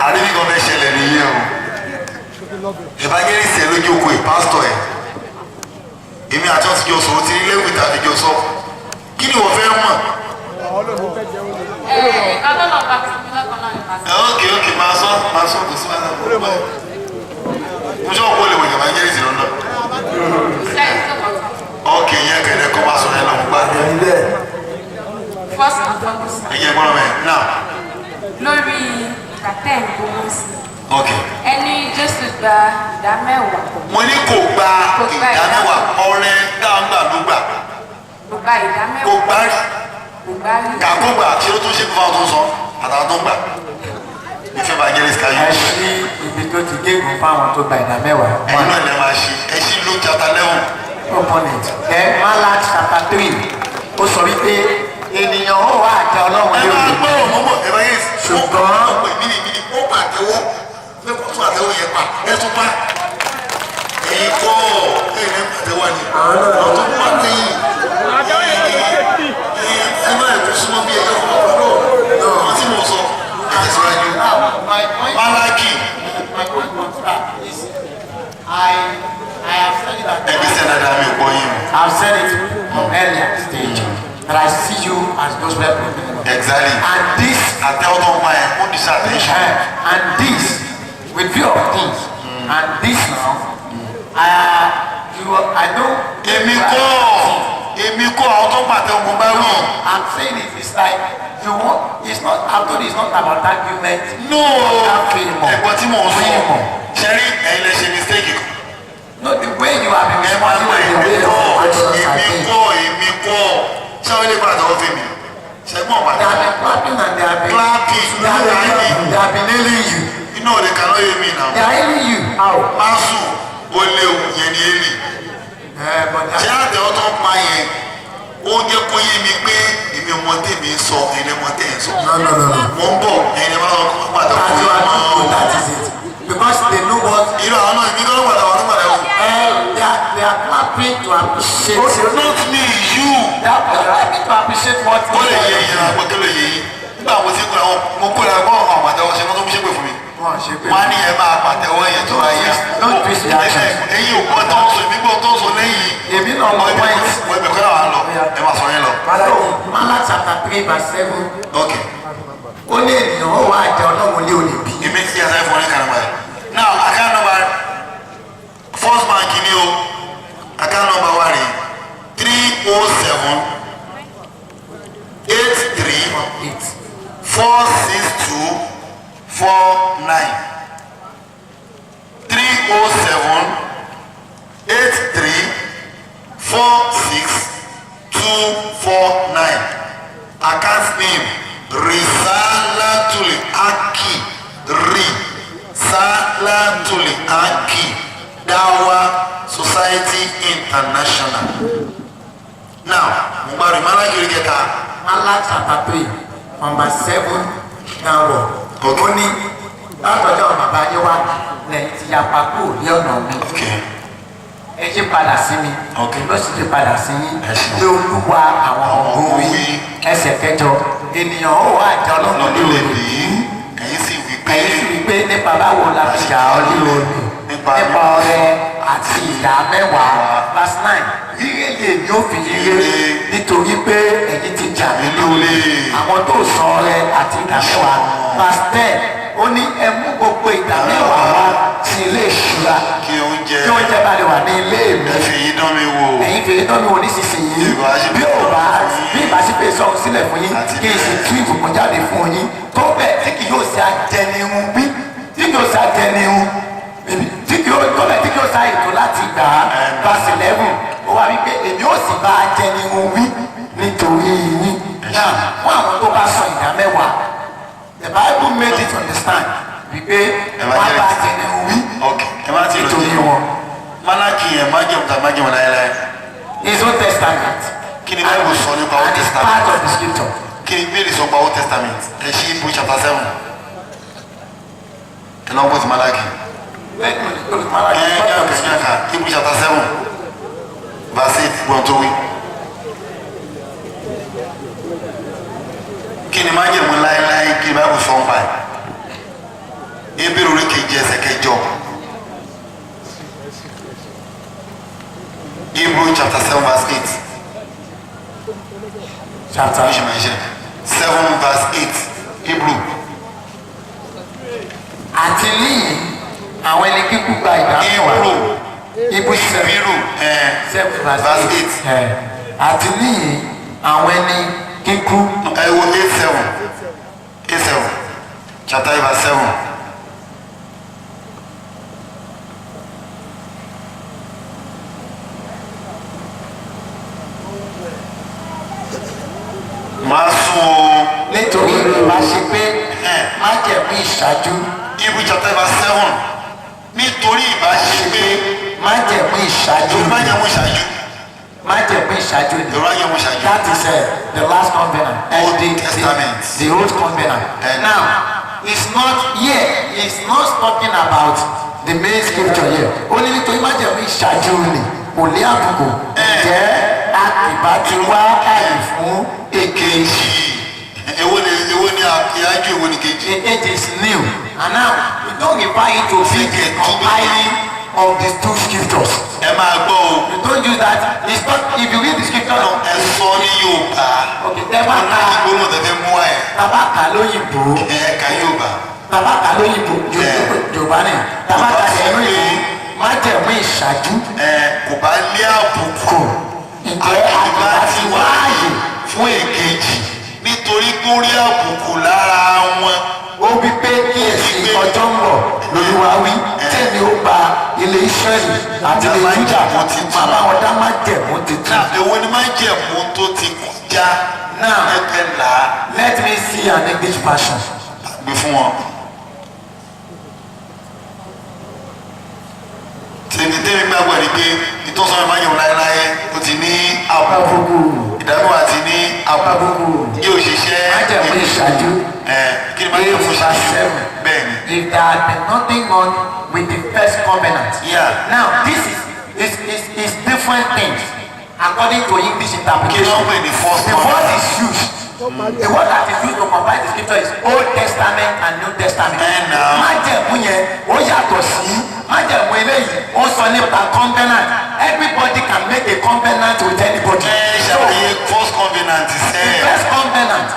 S1: Àríwí kan fẹ́ ṣẹlẹ̀ nìyẹn o. Evangelist ẹ lójú oko ẹ, pastor ẹ, èmi àti ọtí jọ sọ, ó ti rí lẹ́wìtì àti jọ sọ. Kí Kí ni wọ́n fẹ́ mọ̀?
S5: Ẹ nǹkan tó lọ́ọ́ bá fi mi lọ́kàn náà ni màá sọ.
S1: Ẹ ókè ókè, máa sọ, máa sọ, kò sí máa sọ. Mo sọ kó lè wọ̀ evangelist lọ́nà.
S5: Sẹ́yìn tó kàn sọ.
S1: Ókè, yẹn kẹ̀lẹ́ kọ́ máa sọ yẹn lọ, mo gbá.
S5: First and foremost,
S1: Ẹ̀yẹ gbọ́dọ̀ mẹ́ now.
S5: lórí ìgbà tẹ̀ ń gbowó sí.
S1: Ókè.
S5: Ẹni Jésù gba 10%.
S1: Mo ní kò gba
S5: Kò gba.
S1: 10%, ọrẹ dáńgbà ló gbà.
S5: Kò gba ìdá
S1: Kò
S5: mẹ́wàá.
S1: gbá rí.
S5: Kò gbá rí.
S1: Kàkó gbà tí ó tún ṣe fún àwọn tó ń sọ àtàwọn tó ń gbà. Ìfẹ́ evangelist kan
S2: Ẹ
S1: yìí.
S2: ṣí ibi tó ti gégùn fáwọn tó gba 10%.
S1: Ẹ̀yin náà lè máa ṣe, ẹ ṣí Luke chapter 11.
S2: Open it. Then Malach chapter 3, ó sọ wípé ènìyàn ó wà àjẹ Ọlọ́run
S1: Ẹ
S2: ní
S1: máa
S2: òde.
S1: gbọ́ ọ̀mọ́mọ́ evangelist.
S2: Ṣùgbọ́n-
S1: Ó pè mí ní ó pàtẹ́wọ́, fẹ́ kó tún àtẹ́wọ́ yẹn pa, ẹ tún pa. Ẹ̀yin kọ́, ẹ̀yin ẹ̀ pàtẹ́wọ́ ni àwọn tó wà lẹ́yìn. Ẹ máa ẹ̀kú súnmọ́ bí ẹ̀yọ́ fún ọ̀pọ̀ náà wọ́n tí mò ń sọ, ẹ tẹ̀síwájú.
S2: My point,
S1: Málákì.
S2: my point was that is I have said it at
S1: Ẹbí sẹ́ dáadáa, mi ò gbọ́ yín o.
S2: I've said it on earlier stage that I see you as gospel prophet. And this
S1: Àtẹ́wọ́ tó ń pa ẹ̀ ó dis attention.
S2: And this with view of things and this now, you I know.
S1: Èmi kọ́, èmi kọ́, àwọn tó ń pàtẹ́wọ́ mo bá wí.
S2: I'm saying it, it's like you want, it's not, I'm told it's not about argument.
S1: No,
S2: Fíìmù.
S1: ẹ̀gbọ́n tí mò ń sọ,
S2: Fíìmù.
S1: ṣẹ́rí ẹ̀yin lẹ ṣe mistake kan.
S2: No, the way you have been
S1: Ẹ máa
S2: responding
S1: gbọ́,
S2: to the
S1: èmi
S2: way
S1: kọ́,
S2: of actions
S1: èmi
S2: I think.
S1: kọ́, èmi kọ́. Ṣé wọ́n lè pàtẹ́wọ́ fún mi? Ṣẹ́gbọ́n
S2: They have
S1: pàtẹ́wọ́.
S2: been clapping and they have been
S1: Clapping, clapping.
S2: They have been hailing you.
S1: Iná òde kan lóye mi náà.
S2: They are hailing you. How?
S1: Má sùn, ó léwu yẹn ní èlì.
S2: But
S1: Ṣé àtẹ̀wọ́ tó ń pa yẹn, ó jẹ́ kó yé mi pé èmi ọmọ tèmi ń sọ, ẹ̀yin ọmọ tẹ̀ ń sọ.
S2: No, no, no, no.
S1: Mo ń bọ̀, ẹ̀yin ẹ̀ máa lọ kó pàtẹ́wọ́
S2: That's
S1: fún mi.
S2: why I that is it. Because they know what
S1: Irú àwọn náà, èmi kọ́ ló pàtẹ́wọ́, ló pàtẹ́wọ́.
S2: They are clapping to appreciate.
S1: Not me, you.
S2: They are clapping to appreciate what.
S1: Ó lè yẹ yín, àgbọ̀ tó lè yẹ yín. Nígbà wo tí kò mo kó la gbọ́ àwọn àtẹ́wọ́ ṣe, wọ́n tó ń ṣépè fún mi.
S2: Wọ́n ṣe pé.
S1: Wọ́n á ní ẹ máa pàtẹ́wọ́ yẹn tó bá yá.
S2: Don't twist the action.
S1: Ẹ̀yin ò gbọ́ tó ń sọ, èmi gbọ́ tó ń sọ lẹ́yìn.
S2: Èmi náà mọ point.
S1: Wọ́n ibẹ̀ kọ́ náà wà lọ, ẹ máa sọ yẹn lọ.
S2: So Malach chapter 3 verse 7.
S1: Ok.
S2: Ó ní ènìyàn ó wá àjẹ Ọlọ́run lé olè bí.
S1: Èmi ti yàtọ̀ ẹ̀fọ́ ní kànáà yẹn. Now, account number, First Bank ni o. Account number wa rè 307 83
S2: Eight.
S1: 46249, 3078346249. Account name, Risalatuli Aki, Risalatuli Aki Dawa Society International. Now, mo gba Rìmálàkì orí kẹta.
S2: Malach chapter 3 from verse 7 downward.
S1: Okay.
S2: Ó ní látọjọ́ bàbá yín wá lẹ́yìn tí yapa kúrò ní ọ̀nà mi. Ẹ yí padà sí mi.
S1: Okay.
S2: Ló sì yí padà sí yín.
S1: Ẹ ṣeun.
S2: Pé Olúwa àwọn ọmọ
S1: Ogun
S2: wí.
S1: wí.
S2: Ẹsẹ̀ kẹjọ. Ènìyàn ó wá àjọ Ọlọ́run ní
S1: Lọ́dún lè
S2: olè.
S1: bí ẹ̀yin sì wí pé
S2: Ẹ̀yin sì wí pé nípa báwo la fi jà ọ́ ní olè?
S1: Nípa
S2: Nípa ọrẹ àti 10%. Verse 9. Rírẹ́ lè ní ó fi rírẹ́
S1: Rírẹ́.
S2: nítorí pé ẹ̀yin ti jà mí ní olè.
S1: Olè.
S2: Àwọn tó san ọrẹ àti 10%. Verse 10. Ó ní ẹ mú gbogbo 10% wá sí ilé ìṣúra.
S1: Kí oúnjẹ
S2: Kí oúnjẹ bá lè wà ní ilé mi.
S1: Ẹ fi yín dán mi wò.
S2: Ẹ̀yin fi iná mi wò nísinsìnyí.
S1: Ìbá ṣe
S2: Bí ò bá bí ìbá sí pé sọ̀rọ̀ sílẹ̀ fún yín
S1: Àti
S2: kí n sì
S1: bẹ́ẹ̀.
S2: tú ìbùkún jáde fún yín tó bẹ́ẹ̀ tí kì yóò ṣe ajẹnirun bí tí kì yóò ṣe ajẹnirun tí kì yóò tó bẹ́ẹ̀ tí kì yóò ṣe àìtó láti gbà á. Verse 11, ó wá wípé èmi ó sì bá ajẹnirun wí nítorí yín. Náà, fún àwọn tó bá san 10%, the Bible made it understand wípé wọ́n á bá ajẹnirun wí
S1: Ok, ẹ má ti lọ
S2: nítorí
S1: jẹ
S2: wọn.
S1: Málákì yẹn, májẹ̀mú tàbí májẹ̀mú láéláé?
S2: His Own Testament.
S1: Kí ni Bible sọ nípa Old
S2: And it's
S1: Testament?
S2: part of the scripture.
S1: Kí ni Bíbélì sọ nípa Old Testament? Ẹ ṣí Hebrew chapter 7, ẹ lọ́wọ́ bó ti Málákì. Ẹ ẹ ẹ ẹ Hebrew chapter 7 verse 8, gbọ́n tó wí. Kí ni májẹ̀mú láéláé? Kí ni Bible sọ nípa ẹ̀? Hébérù orí keje ẹsẹ̀ kẹjọ. Hebrew chapter 7 verse 8.
S2: Chapter
S1: Ṣe máa ṣe 7 verse 8 Hebrew.
S2: Àti níyìn àwọn ẹni kíkú gba ìdámẹ́wàá.
S1: Hebrew.
S2: Hebrew 7.
S1: Hebrew.
S2: 7 verse
S1: Verse
S2: 8. Àti níyìn àwọn ẹni kíkú.
S1: Ẹ wo 8 7 8 7 chapter 8 verse 7. Máa sún o.
S2: Nítorí ìbá ṣe pé májẹ̀mú ìṣáájú.
S1: Hebrew chapter verse 7. Nítorí ìbá ṣe pé
S2: májẹ̀mú ìṣáájú.
S1: Májẹ̀mú ìṣáájú.
S2: Májẹ̀mú ìṣáájú ni.
S1: Májẹ̀mú ìṣáájú.
S2: That is the last covenant.
S1: Old Testament.
S2: The old covenant. Now, it's not here. It's not talking about the main scripture here. Ó ní nítorí májẹ̀mú ìṣáájú ni kò lé àbùkù. Ǹjẹ́ a kì bá ti wá àyè fún èkejì?
S1: Èwo ni èwo ni àyájú, èwo ni kejì?
S2: It is new. And now, we don't refer it to be the compiling of the two scriptures.
S1: Ẹ máa gbọ́ o.
S2: You don't use that. It's not, if you read the scripture.
S1: Ẹ sọ ní Yorùbá.
S2: Okay, tẹ́ bá ka.
S1: Ìgbóná tẹ̀fẹ́ mú wa yẹn.
S2: Tàbá kà lóyìnbó.
S1: Ẹ ka Yorùbá.
S2: Tàbá kà lóyìnbó. Yorùbá ni. Tàbá kà lóyìnbó. Májẹ̀mú ìṣáájú.
S1: Ẹ kò bá lé àbùkù.
S2: Ǹjẹ́ àgbà ti wá àyè
S1: fún èkejì nítorí kó rí àbùkù lára wọn.
S2: Ó wí pé kíyèsí ọjọ́ ń bọ̀ lÓlúwa wí, tẹ̀mí ó gba ilé Ísírẹ́lì àti ilé Júdà bàbá wọn dá májẹ̀mú tuntun.
S1: Èwo ni májẹ̀mú tó ti kọjá?
S2: Now,
S1: ẹgbẹ́ là á.
S2: Let me see an English version.
S1: Gbé fún wọn. Tèmi tèmi gbàgbọ́ ni pé ìtọ́sọ́nà májẹ̀mú láéláé ó ti ní àbùkù. Ìdámẹ́wàá ti ní àbùkù. Yóò ṣiṣẹ́.
S2: Májẹ̀mú ìṣáájú.
S1: Kí ni májẹ̀mú ìṣáájú? Bẹ́ẹ̀ni.
S2: If there had been nothing wrong with the first covenant.
S1: Yeah.
S2: Now this is different things according to English interpretation.
S1: Kí ló ń pè ní first
S2: The word
S1: covenant?
S2: is used. The word that is used to compile the scripture is Old Testament and New Testament. Májẹ̀mú yẹn ó yàtọ̀ sí májẹ̀mú eléyìí, ó sọ nípa covenant. Everybody can make a covenant with anybody.
S1: Ẹ ṣàlàyé first covenant sẹ́.
S2: The first covenant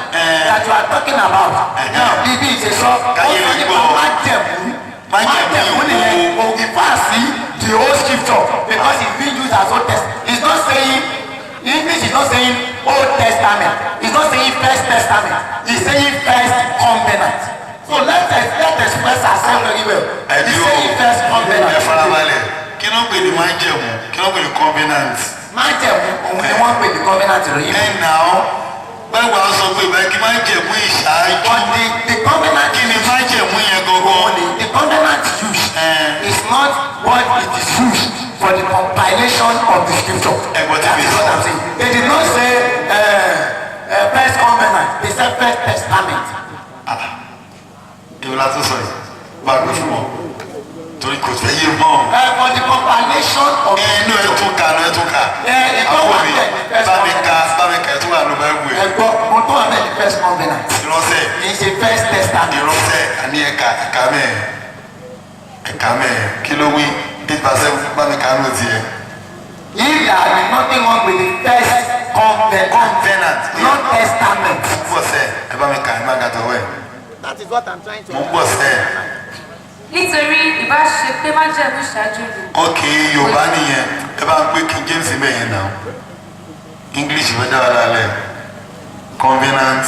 S2: that you are talking about. Now bíbí ìṣe sọ, ó sọ nípa májẹ̀mú. Májẹ̀mú nìyẹn kò refer sí the old scripture because it's being used as Old Testament. It's not saying, English is not saying Old Testament. It's not saying First Testament. It's saying First Covenant. So let us express ourselves very well. It's saying First Covenant.
S1: Ẹ farabalẹ̀, kí ló ń pè ní májẹ̀mú? Kí ló ń pè ní covenant?
S2: Májẹ̀mú òun ni wọ́n pè ní covenant rẹ̀.
S1: Ẹ nà ó, gbàgbọ́ àwọn sọ pé ìbá kí májẹ̀mú ìṣáájú.
S2: But the covenant
S1: Kí ni májẹ̀mú yẹn gangan?
S2: The covenant used is not what it is used for the compilation of the scripture. That is what I'm saying. They did not say first covenant. They said First Testament.
S1: Èwo la tún sọ yìí? Bá a gbé fún wọn. Torí kò fẹ́ yé mọ́.
S2: For the compilation of the
S1: Inú ẹ tún ka, inú ẹ tún ka.
S2: Ìtọ́ wà bẹ́ẹ̀ ní first
S1: Bá mi ka,
S2: covenant.
S1: bá mi ka, ẹ tún wà ló bá wù ẹ́.
S2: Ẹ gbọ́, mo tó wà bẹ́ẹ̀ ní first covenant.
S1: Ìrọsẹ̀.
S2: Kì í ṣe First Testament.
S1: Ìrọsẹ̀, àní ẹ̀ka, ẹ̀ka mẹ́ẹ̀. Ẹ̀ka mẹ́ẹ̀, kí ló wí? 8 verse 7, bá mi ka nù tiẹ̀.
S2: If there had been nothing wrong with the first covenant,
S1: Covenant.
S2: not testament.
S1: Mo ń bọ̀ sẹ́, ẹ bá mi ka, ẹ má ga tọwọ́ ẹ̀.
S2: That is what I'm trying to.
S1: Mo ń bọ̀ sẹ́.
S5: Nítorí ìbá ṣe pé májẹ̀mú ìṣáájú ni.
S1: Ok, Yorùbá nìyẹn, ẹ bá ń pè King James bẹ́ẹ̀ yẹn náà. English fẹ́ dára lálẹ́. Covenant,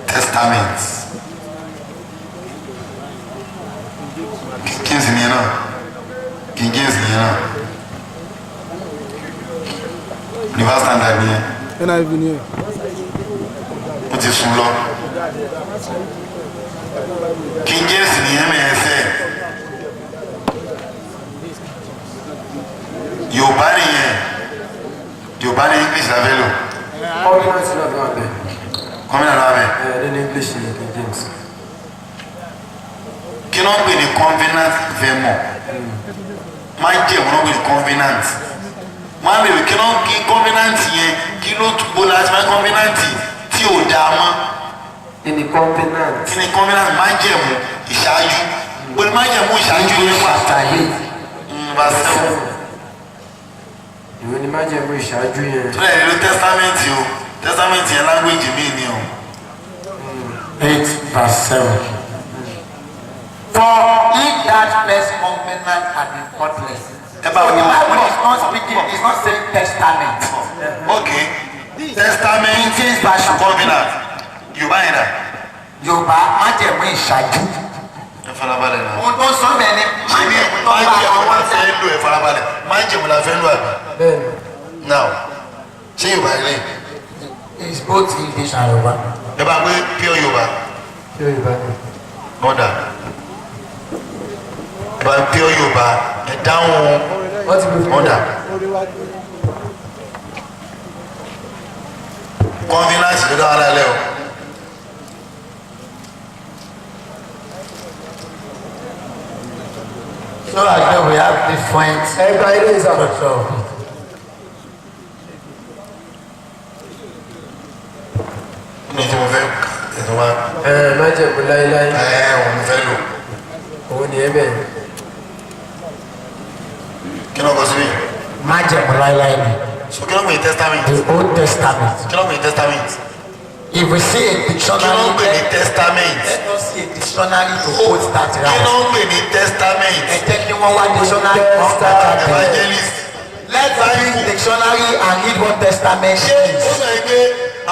S1: Testament. King James nìyẹn náà. King James nìyẹn náà. Revised Standard nìyẹn.
S3: NIV nìyẹn.
S1: Ó ti sùn lọ. King James nìyẹn mẹ́ẹ̀ sẹ́. Yorùbá nìyẹn. Yorùbá ní English la fẹ́ lò.
S3: Covenant náà ló wà bẹ́ẹ̀.
S1: Covenant ló wà bẹ́ẹ̀.
S3: Ẹ nínú English ni King James.
S1: Kí ló ń pè ní covenant fẹ́ mọ̀? Májẹ̀mú ló ń pè ní covenant. Wọ́n á bèèrè kí ló ń kí covenant yẹn, kí ló bó láti máa covenant tí ò dáa mọ́.
S3: Kí ni covenant?
S1: Kí ni covenant? Májẹ̀mú ìṣáájú. Bó ni májẹ̀mú ìṣáájú yẹn wà?
S2: Chapter 8.
S1: Verse 7.
S3: Ìwé ni Májẹ̀mú ìṣáájú yẹn.
S1: Tó lè lo testament o, testament yẹn language mi ni o.
S2: 8 verse 7. For if that first covenant had been faultless.
S1: Ẹ bá
S2: So the
S1: wo.
S2: Bible is not speaking, it's not saying testament.
S1: Ok, testament.
S2: King James Version.
S1: Covenant Yorùbá yẹn dà?
S2: Yorùbá, májẹ̀mú ìṣáájú.
S1: Ẹ farabalẹ̀ náà.
S2: Ohun tó ń sọ bẹ́ẹ̀ ni
S1: Ṣe ní
S2: májẹ̀mú tó bá
S1: májẹ̀mú
S2: àwọn
S1: la fẹ́ lò. Ẹ farabalẹ̀, májẹ̀mú la fẹ́ lò, àbí?
S3: Bẹ́ẹ̀ni.
S1: Now, ṣé Yorùbá yẹn lè?
S2: It's both English and Yorùbá.
S1: Ẹ bá gbé pure Yorùbá.
S3: Ṣé Yorùbá ni?
S1: Mọ́dà, ẹ bá pure Yorùbá, ẹ dáhùn.
S3: Wọ́n ti gbé fún
S1: Mọ́dà, covenant ló dá wà lálẹ́ o.
S2: So I know we have different
S3: Ẹ gba ilé ìsà.
S2: structure of it.
S1: Ní tí mo fẹ́ ẹ̀tọ́ wa.
S3: Ẹ májẹ̀mú láéláé.
S1: Ẹ òun fẹ́ lò.
S3: Òun ni ẹ bẹ́ẹ̀.
S1: Kí ló kọ síbí?
S2: Májẹ̀mú láéláé ni.
S1: So kí ló ń pè ní testament?
S2: The Old Testament.
S1: Kí ló ń pè ní testament?
S2: If we see a
S1: Kí ló ń
S2: dictionary,
S1: pè ní testament?
S2: let us see a dictionary to quote that
S1: Kí
S2: right.
S1: ló ń pè ní testament?
S2: Ẹ jẹ́ kí wọ́n wá dictionary kan kàkà.
S1: Evangelist.
S2: Let's bring dictionary and read what testament
S1: Ṣé
S2: is.
S1: ó sọ yìí pé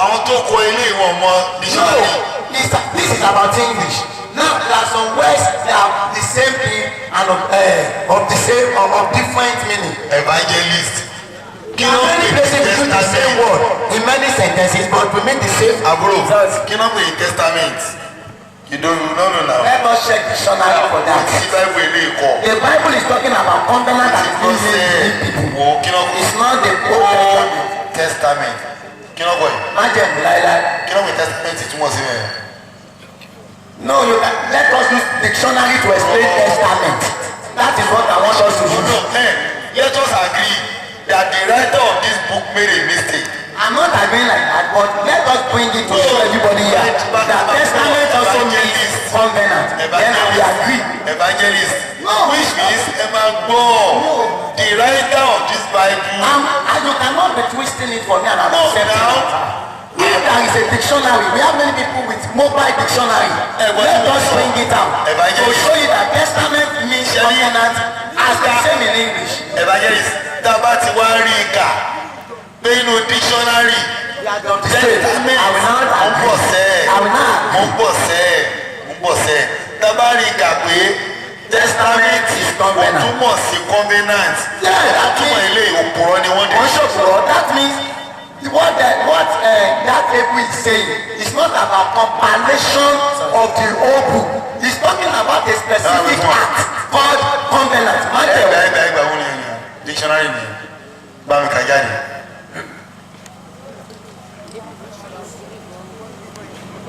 S1: àwọn tó kọ ilé ìwọ̀n mọ
S2: No,
S1: dictionary?
S2: this is about English. Now there are some words that are the same thing and of the same of different meaning.
S1: Evangelist, kí
S2: There
S1: ló
S2: are
S1: ń
S2: many
S1: pè ní
S2: places we use the same
S1: testament?
S2: word in many sentences, but we mean the same.
S1: Àbúrò, kí ló ń pè ní testament? You don't know now.
S2: Let us check dictionary for that.
S1: Tí Bible ilé ìkọ.
S2: The Bible is talking about covenant and
S1: Kí ló ṣe
S2: between people.
S1: wo kí ló
S2: It's not the Old
S1: Old
S2: Testament.
S1: Testament, kí ló kọ yìí?
S2: Májẹ̀mú láéláé.
S1: Kí ló ń pè ní testament túmọ̀ sí mẹ́rin?
S2: No, you can, let us use dictionary to explain testament. That is what I want us to
S1: No,
S2: do.
S1: no, let us agree that the writer of this book made a mistake.
S2: I'm not agreeing like that, but let us bring it to show everybody here that testament also means covenant. Then I will agree.
S1: Evangelist.
S2: No.
S1: Which means, ẹ máa gbọ́, the writer of this Bible.
S2: And you cannot be twisting it for me and I'm
S1: No,
S2: accepting
S1: now.
S2: it. If there is a dictionary, we have many people with mobile dictionary.
S1: But
S2: Let us bring it out to
S1: Evangelist.
S2: show you that testament means covenant as the same in English.
S1: Evangelist, tá a bá ti wá rí i kà pé inú dictionary testament,
S2: I will not
S1: mo ń bọ̀
S2: agree.
S1: sẹ́ẹ̀.
S2: I will not
S1: Mo
S2: agree.
S1: ń bọ̀ sẹ́ẹ̀, mo ń bọ̀ sẹ́ẹ̀. Tá a bá rí i kà pé testament
S2: Is
S1: kò
S2: covenant.
S1: túmọ̀ sí covenant,
S2: Yeah, that
S1: túmọ̀
S2: means
S1: ilé òpùrọ̀ ni wọ́n dé.
S2: wọ́n ṣòfò. That means what that April is saying is not about compilation of the whole book. He's talking about a specific
S1: Ah,
S2: act called covenant.
S1: Ẹgbà
S2: Májẹ̀mú.
S1: ẹgbà ẹgbà, wọn ni dictionary ni, bá mi kà jáde.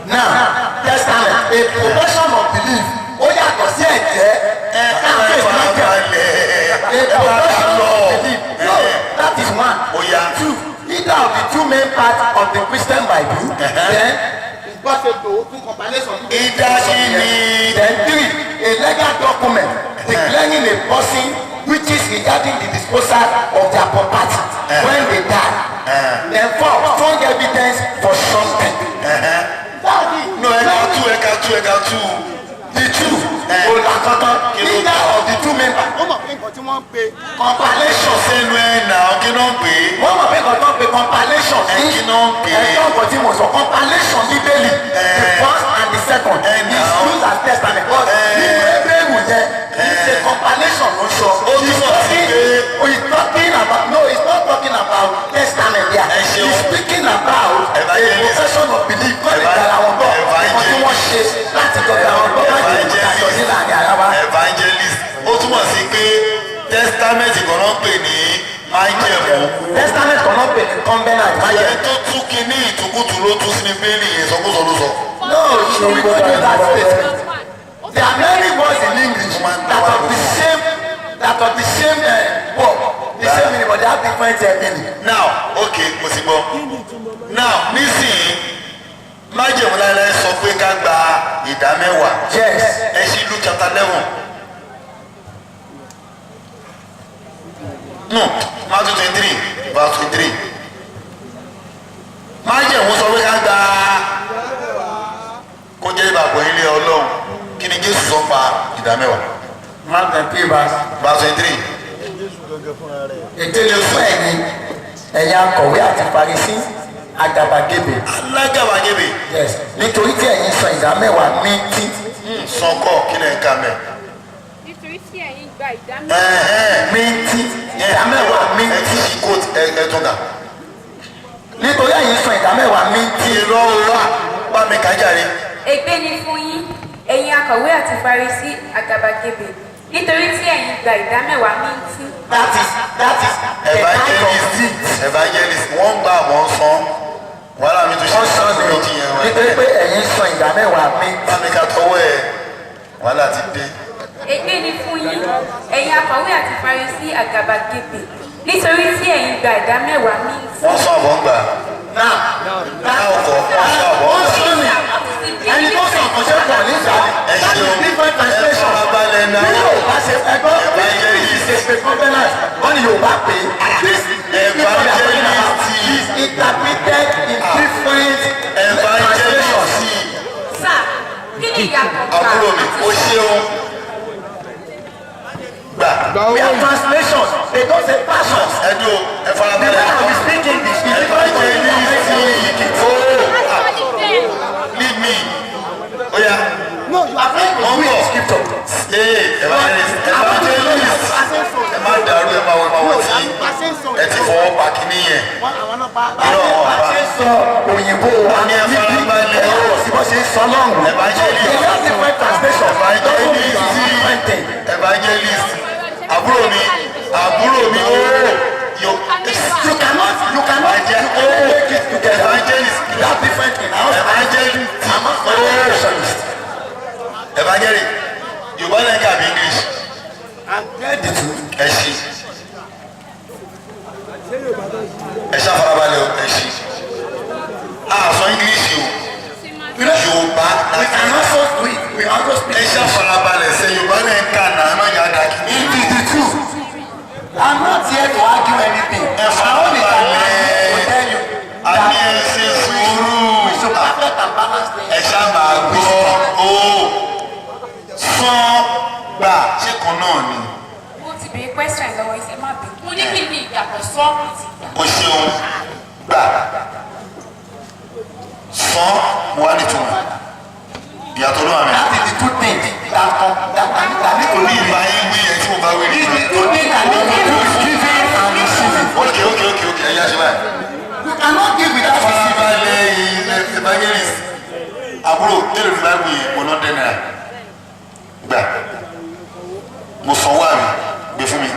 S2: Now, testament, a profession of belief, ó yàtọ̀ sí ẹ̀jẹ̀.
S1: Ẹ
S2: Káfíń májẹ̀mú.
S1: farabalẹ̀.
S2: A profession of belief, no, that is one.
S1: Ó yá.
S2: Two, either of the two main parts of the Christian Bible. Then
S1: Ìdájí ni.
S2: Then three, a legal document declaring a person which is regarding the disposal of their property when they die. Then four, strong evidence for something. That's it.
S1: No, ẹ̀ka tú, ẹ̀ka tú, ẹ̀ka tú.
S2: The two, olùkọ́tọ̀,
S1: Kí ló
S2: either of the two main parts.
S4: Ó mọ̀ pé nǹkan tí wọ́n ń pe
S2: Compilation.
S1: Sẹ́nu ẹ̀ nà ó, kí ló ń pè é?
S2: Wọ́n mọ̀ pé nǹkan tó ń pe compilation.
S1: Ẹ, kí ló ń pè é?
S2: Ẹ̀jọ́ nǹkan tí mo sọ, compilation Bíbélì, the first and the second
S1: Eh,
S2: is
S1: now.
S2: used as testament, but nínú Hébérù yẹn, it's a compilation ló ń sọ.
S1: Ó túmọ̀ sí pé
S2: He's talking about, no, he's not talking about testament there.
S1: Ẹ ṣeun.
S2: He's speaking about a
S1: Evangelist.
S2: profession of belief. Kọ́ lè dára wọn gbọ́ nǹkan tí wọ́n ṣe láti dọ̀gba wọn gbọ́, má jẹ́ ìdájọ́ nílànà ara wa.
S1: Evangelist, ó túmọ̀ sí pé testament kan ló ń pè ní májẹ̀mú.
S2: Testament kan náà pè ní covenant.
S1: Ẹ tó tú kinní ìtukùtù ló tú sínú bíbélì, ìsọkúsọ ló sọ.
S2: No, we don't do that statement. There are many words in English that of the same word, the same meaning, but they have different meaning.
S1: Now, okay, mo ti gbọ́. Now, nísìnyí, májẹ̀mú láéláé sọ pé ká gba ìdá 10.
S2: Yes.
S1: Ẹ ṣí Luke chapter 11, no, Matthew 23 Verse 23. Májẹ̀mú sọ pé ká gba kó jẹ́ ìbàgbọ́ ilé Ọlọ́run. Kí ni Jésù sọ pa ìdámẹ́wàá?
S2: Mark 23 verse.
S1: Verse 23.
S2: Èké ni fún ẹ̀yin, ẹ̀yin akọ̀wé àti Farisí, àgàbàgebè.
S1: Alágàbàgebè.
S2: Yes, nítorí tí ẹ̀yin san ìdá mẹ́wàá míntì.
S1: Sọkọ kí lè ka mẹ́.
S5: Nítorí tí ẹ̀yin gba ìdá mẹ́wàá.
S2: Míntì, ìdá mẹ́wàá
S1: Ẹ
S2: míntì.
S1: ti ṣí kóòtù, ẹ tún kà.
S2: Nítorí ẹ̀yin san ìdá mẹ́wàá míntì.
S1: Irọ́ wa bá mi kà jáde.
S5: Ègbé ni fún yín, ẹ̀yin akọ̀wé àti Farisí, àgàbàgebè, nítorí tí ẹ̀yin gba ìdá mẹ́wàá míntì.
S2: That is the kind of
S1: Evangelist,
S2: meat.
S1: evangelist, wọ́n gbà, wọ́n san wàhálà mi tún ṣe
S2: Wọ́n san ní
S1: méjì yẹn wá.
S2: nítorí pé ẹ̀yin san ìdá mẹ́wàá míntì.
S1: Bá mi ka tọwọ́ ẹ̀, wàhálà ti dé.
S5: Ègbé ni fún yín, ẹ̀yin akọ̀wé àti Farisí, àgàbàgebè, nítorí tí ẹ̀yin gba ìdá mẹ́wàá míntì.
S1: Wọ́n sọ àbọ̀ ń gbà.
S2: Now,
S1: Náà ọkọ̀ wọ́n sọ àbọ̀ ń
S2: wọ́n
S1: gbà.
S2: sún ni ẹni tó sàn kàn ṣe pọ̀ ní ìsàlẹ̀.
S1: Ẹ
S2: That is
S1: ṣeun.
S2: different translation.
S1: Ẹ farabalẹ̀ náà.
S2: Bí Yorùbá ṣe ẹgbọ́n, this is a covenant. Wọ́n ní Yorùbá pé this
S1: Evangelist.
S2: is interpreted in different translations.
S1: Evangelist.
S5: Sir, kí ni ìyàtọ̀ gbà
S1: Àbúrò mi,
S5: àti
S1: o ṣeun. Gbà.
S2: We are translations. They don't say passions.
S1: Ẹ dúró, ẹ
S2: The
S1: farabalẹ̀.
S2: way I will speak English is different from the way I speak it.
S1: Oh, leave me. Oya.
S2: No, you are trying to
S1: Wọ́n
S2: read
S1: bọ̀.
S2: the scripture.
S1: Ee, evangelist, evangelist. Ẹ má dàrú, ẹ má wọ, ẹ má wọ tí ẹ ti fọwọ́ pa kínní yẹn. Irọ́ wọn
S2: Bá
S1: pa.
S2: ṣe ń sọ òyìnbó wa
S1: Ní ẹ farabalẹ̀.
S2: Ẹ̀rọ sí bó ṣe ń sọ lọ́hùn.
S1: Evangelist.
S2: They have different translation. Doesn't mean it's different thing.
S1: Evangelist. Àbúrò mi, àbúrò mi, ooo. Yo,
S2: You cannot make it together.
S1: Evangelist.
S2: You have different thing. I also
S1: Evangelist.
S2: I'm not a specialist.
S1: Evangelist. Yorùbá lẹ́yìn kàbí English.
S2: I'm ready to.
S1: Ẹ ṣí. Ẹ ṣá farabalẹ̀ o, ẹ ṣí. A sọ English o. Yorùbá
S2: We can also do it. We also speak.
S1: Ẹ ṣá farabalẹ̀ ṣe Yorùbá lẹ́yìn kà náà, ẹ má yà á dà kí.
S2: It is the truth. I'm not here to argue anything.
S1: Ẹ
S2: My own is that I will tell you
S1: A ní
S2: that
S1: ẹ ṣe sùúrù.
S2: we should perfect and balance things.
S1: Ẹ ṣá máa gbọ́ o. Sán gbà, ṣé kan náà ni?
S5: Mo ti béèrè question lọ́wọ́ yín, ẹ má bínú. Mo ní kí ni ìyàtọ̀ sọ àti gbà.
S1: O ṣeun. Gbà. Sán mo wá nítumọ̀. Ìyàtọ̀ ló wà mí.
S2: That is the two things that come that that that need to
S1: Ní
S2: be.
S1: ìbá yín wí ẹ tí mo bá wí ní.
S2: It's the two things that need to do giving and receiving.
S1: Ok, ẹ yá ṣe báyìí.
S2: You cannot give without receiving.
S1: Farabalẹ̀ evangelist. Àbúrò, mélòó ni báyìí yẹn? Mo lọ dẹ́ náírà. Gbà. Mo sanwó àmì gbé fún mi.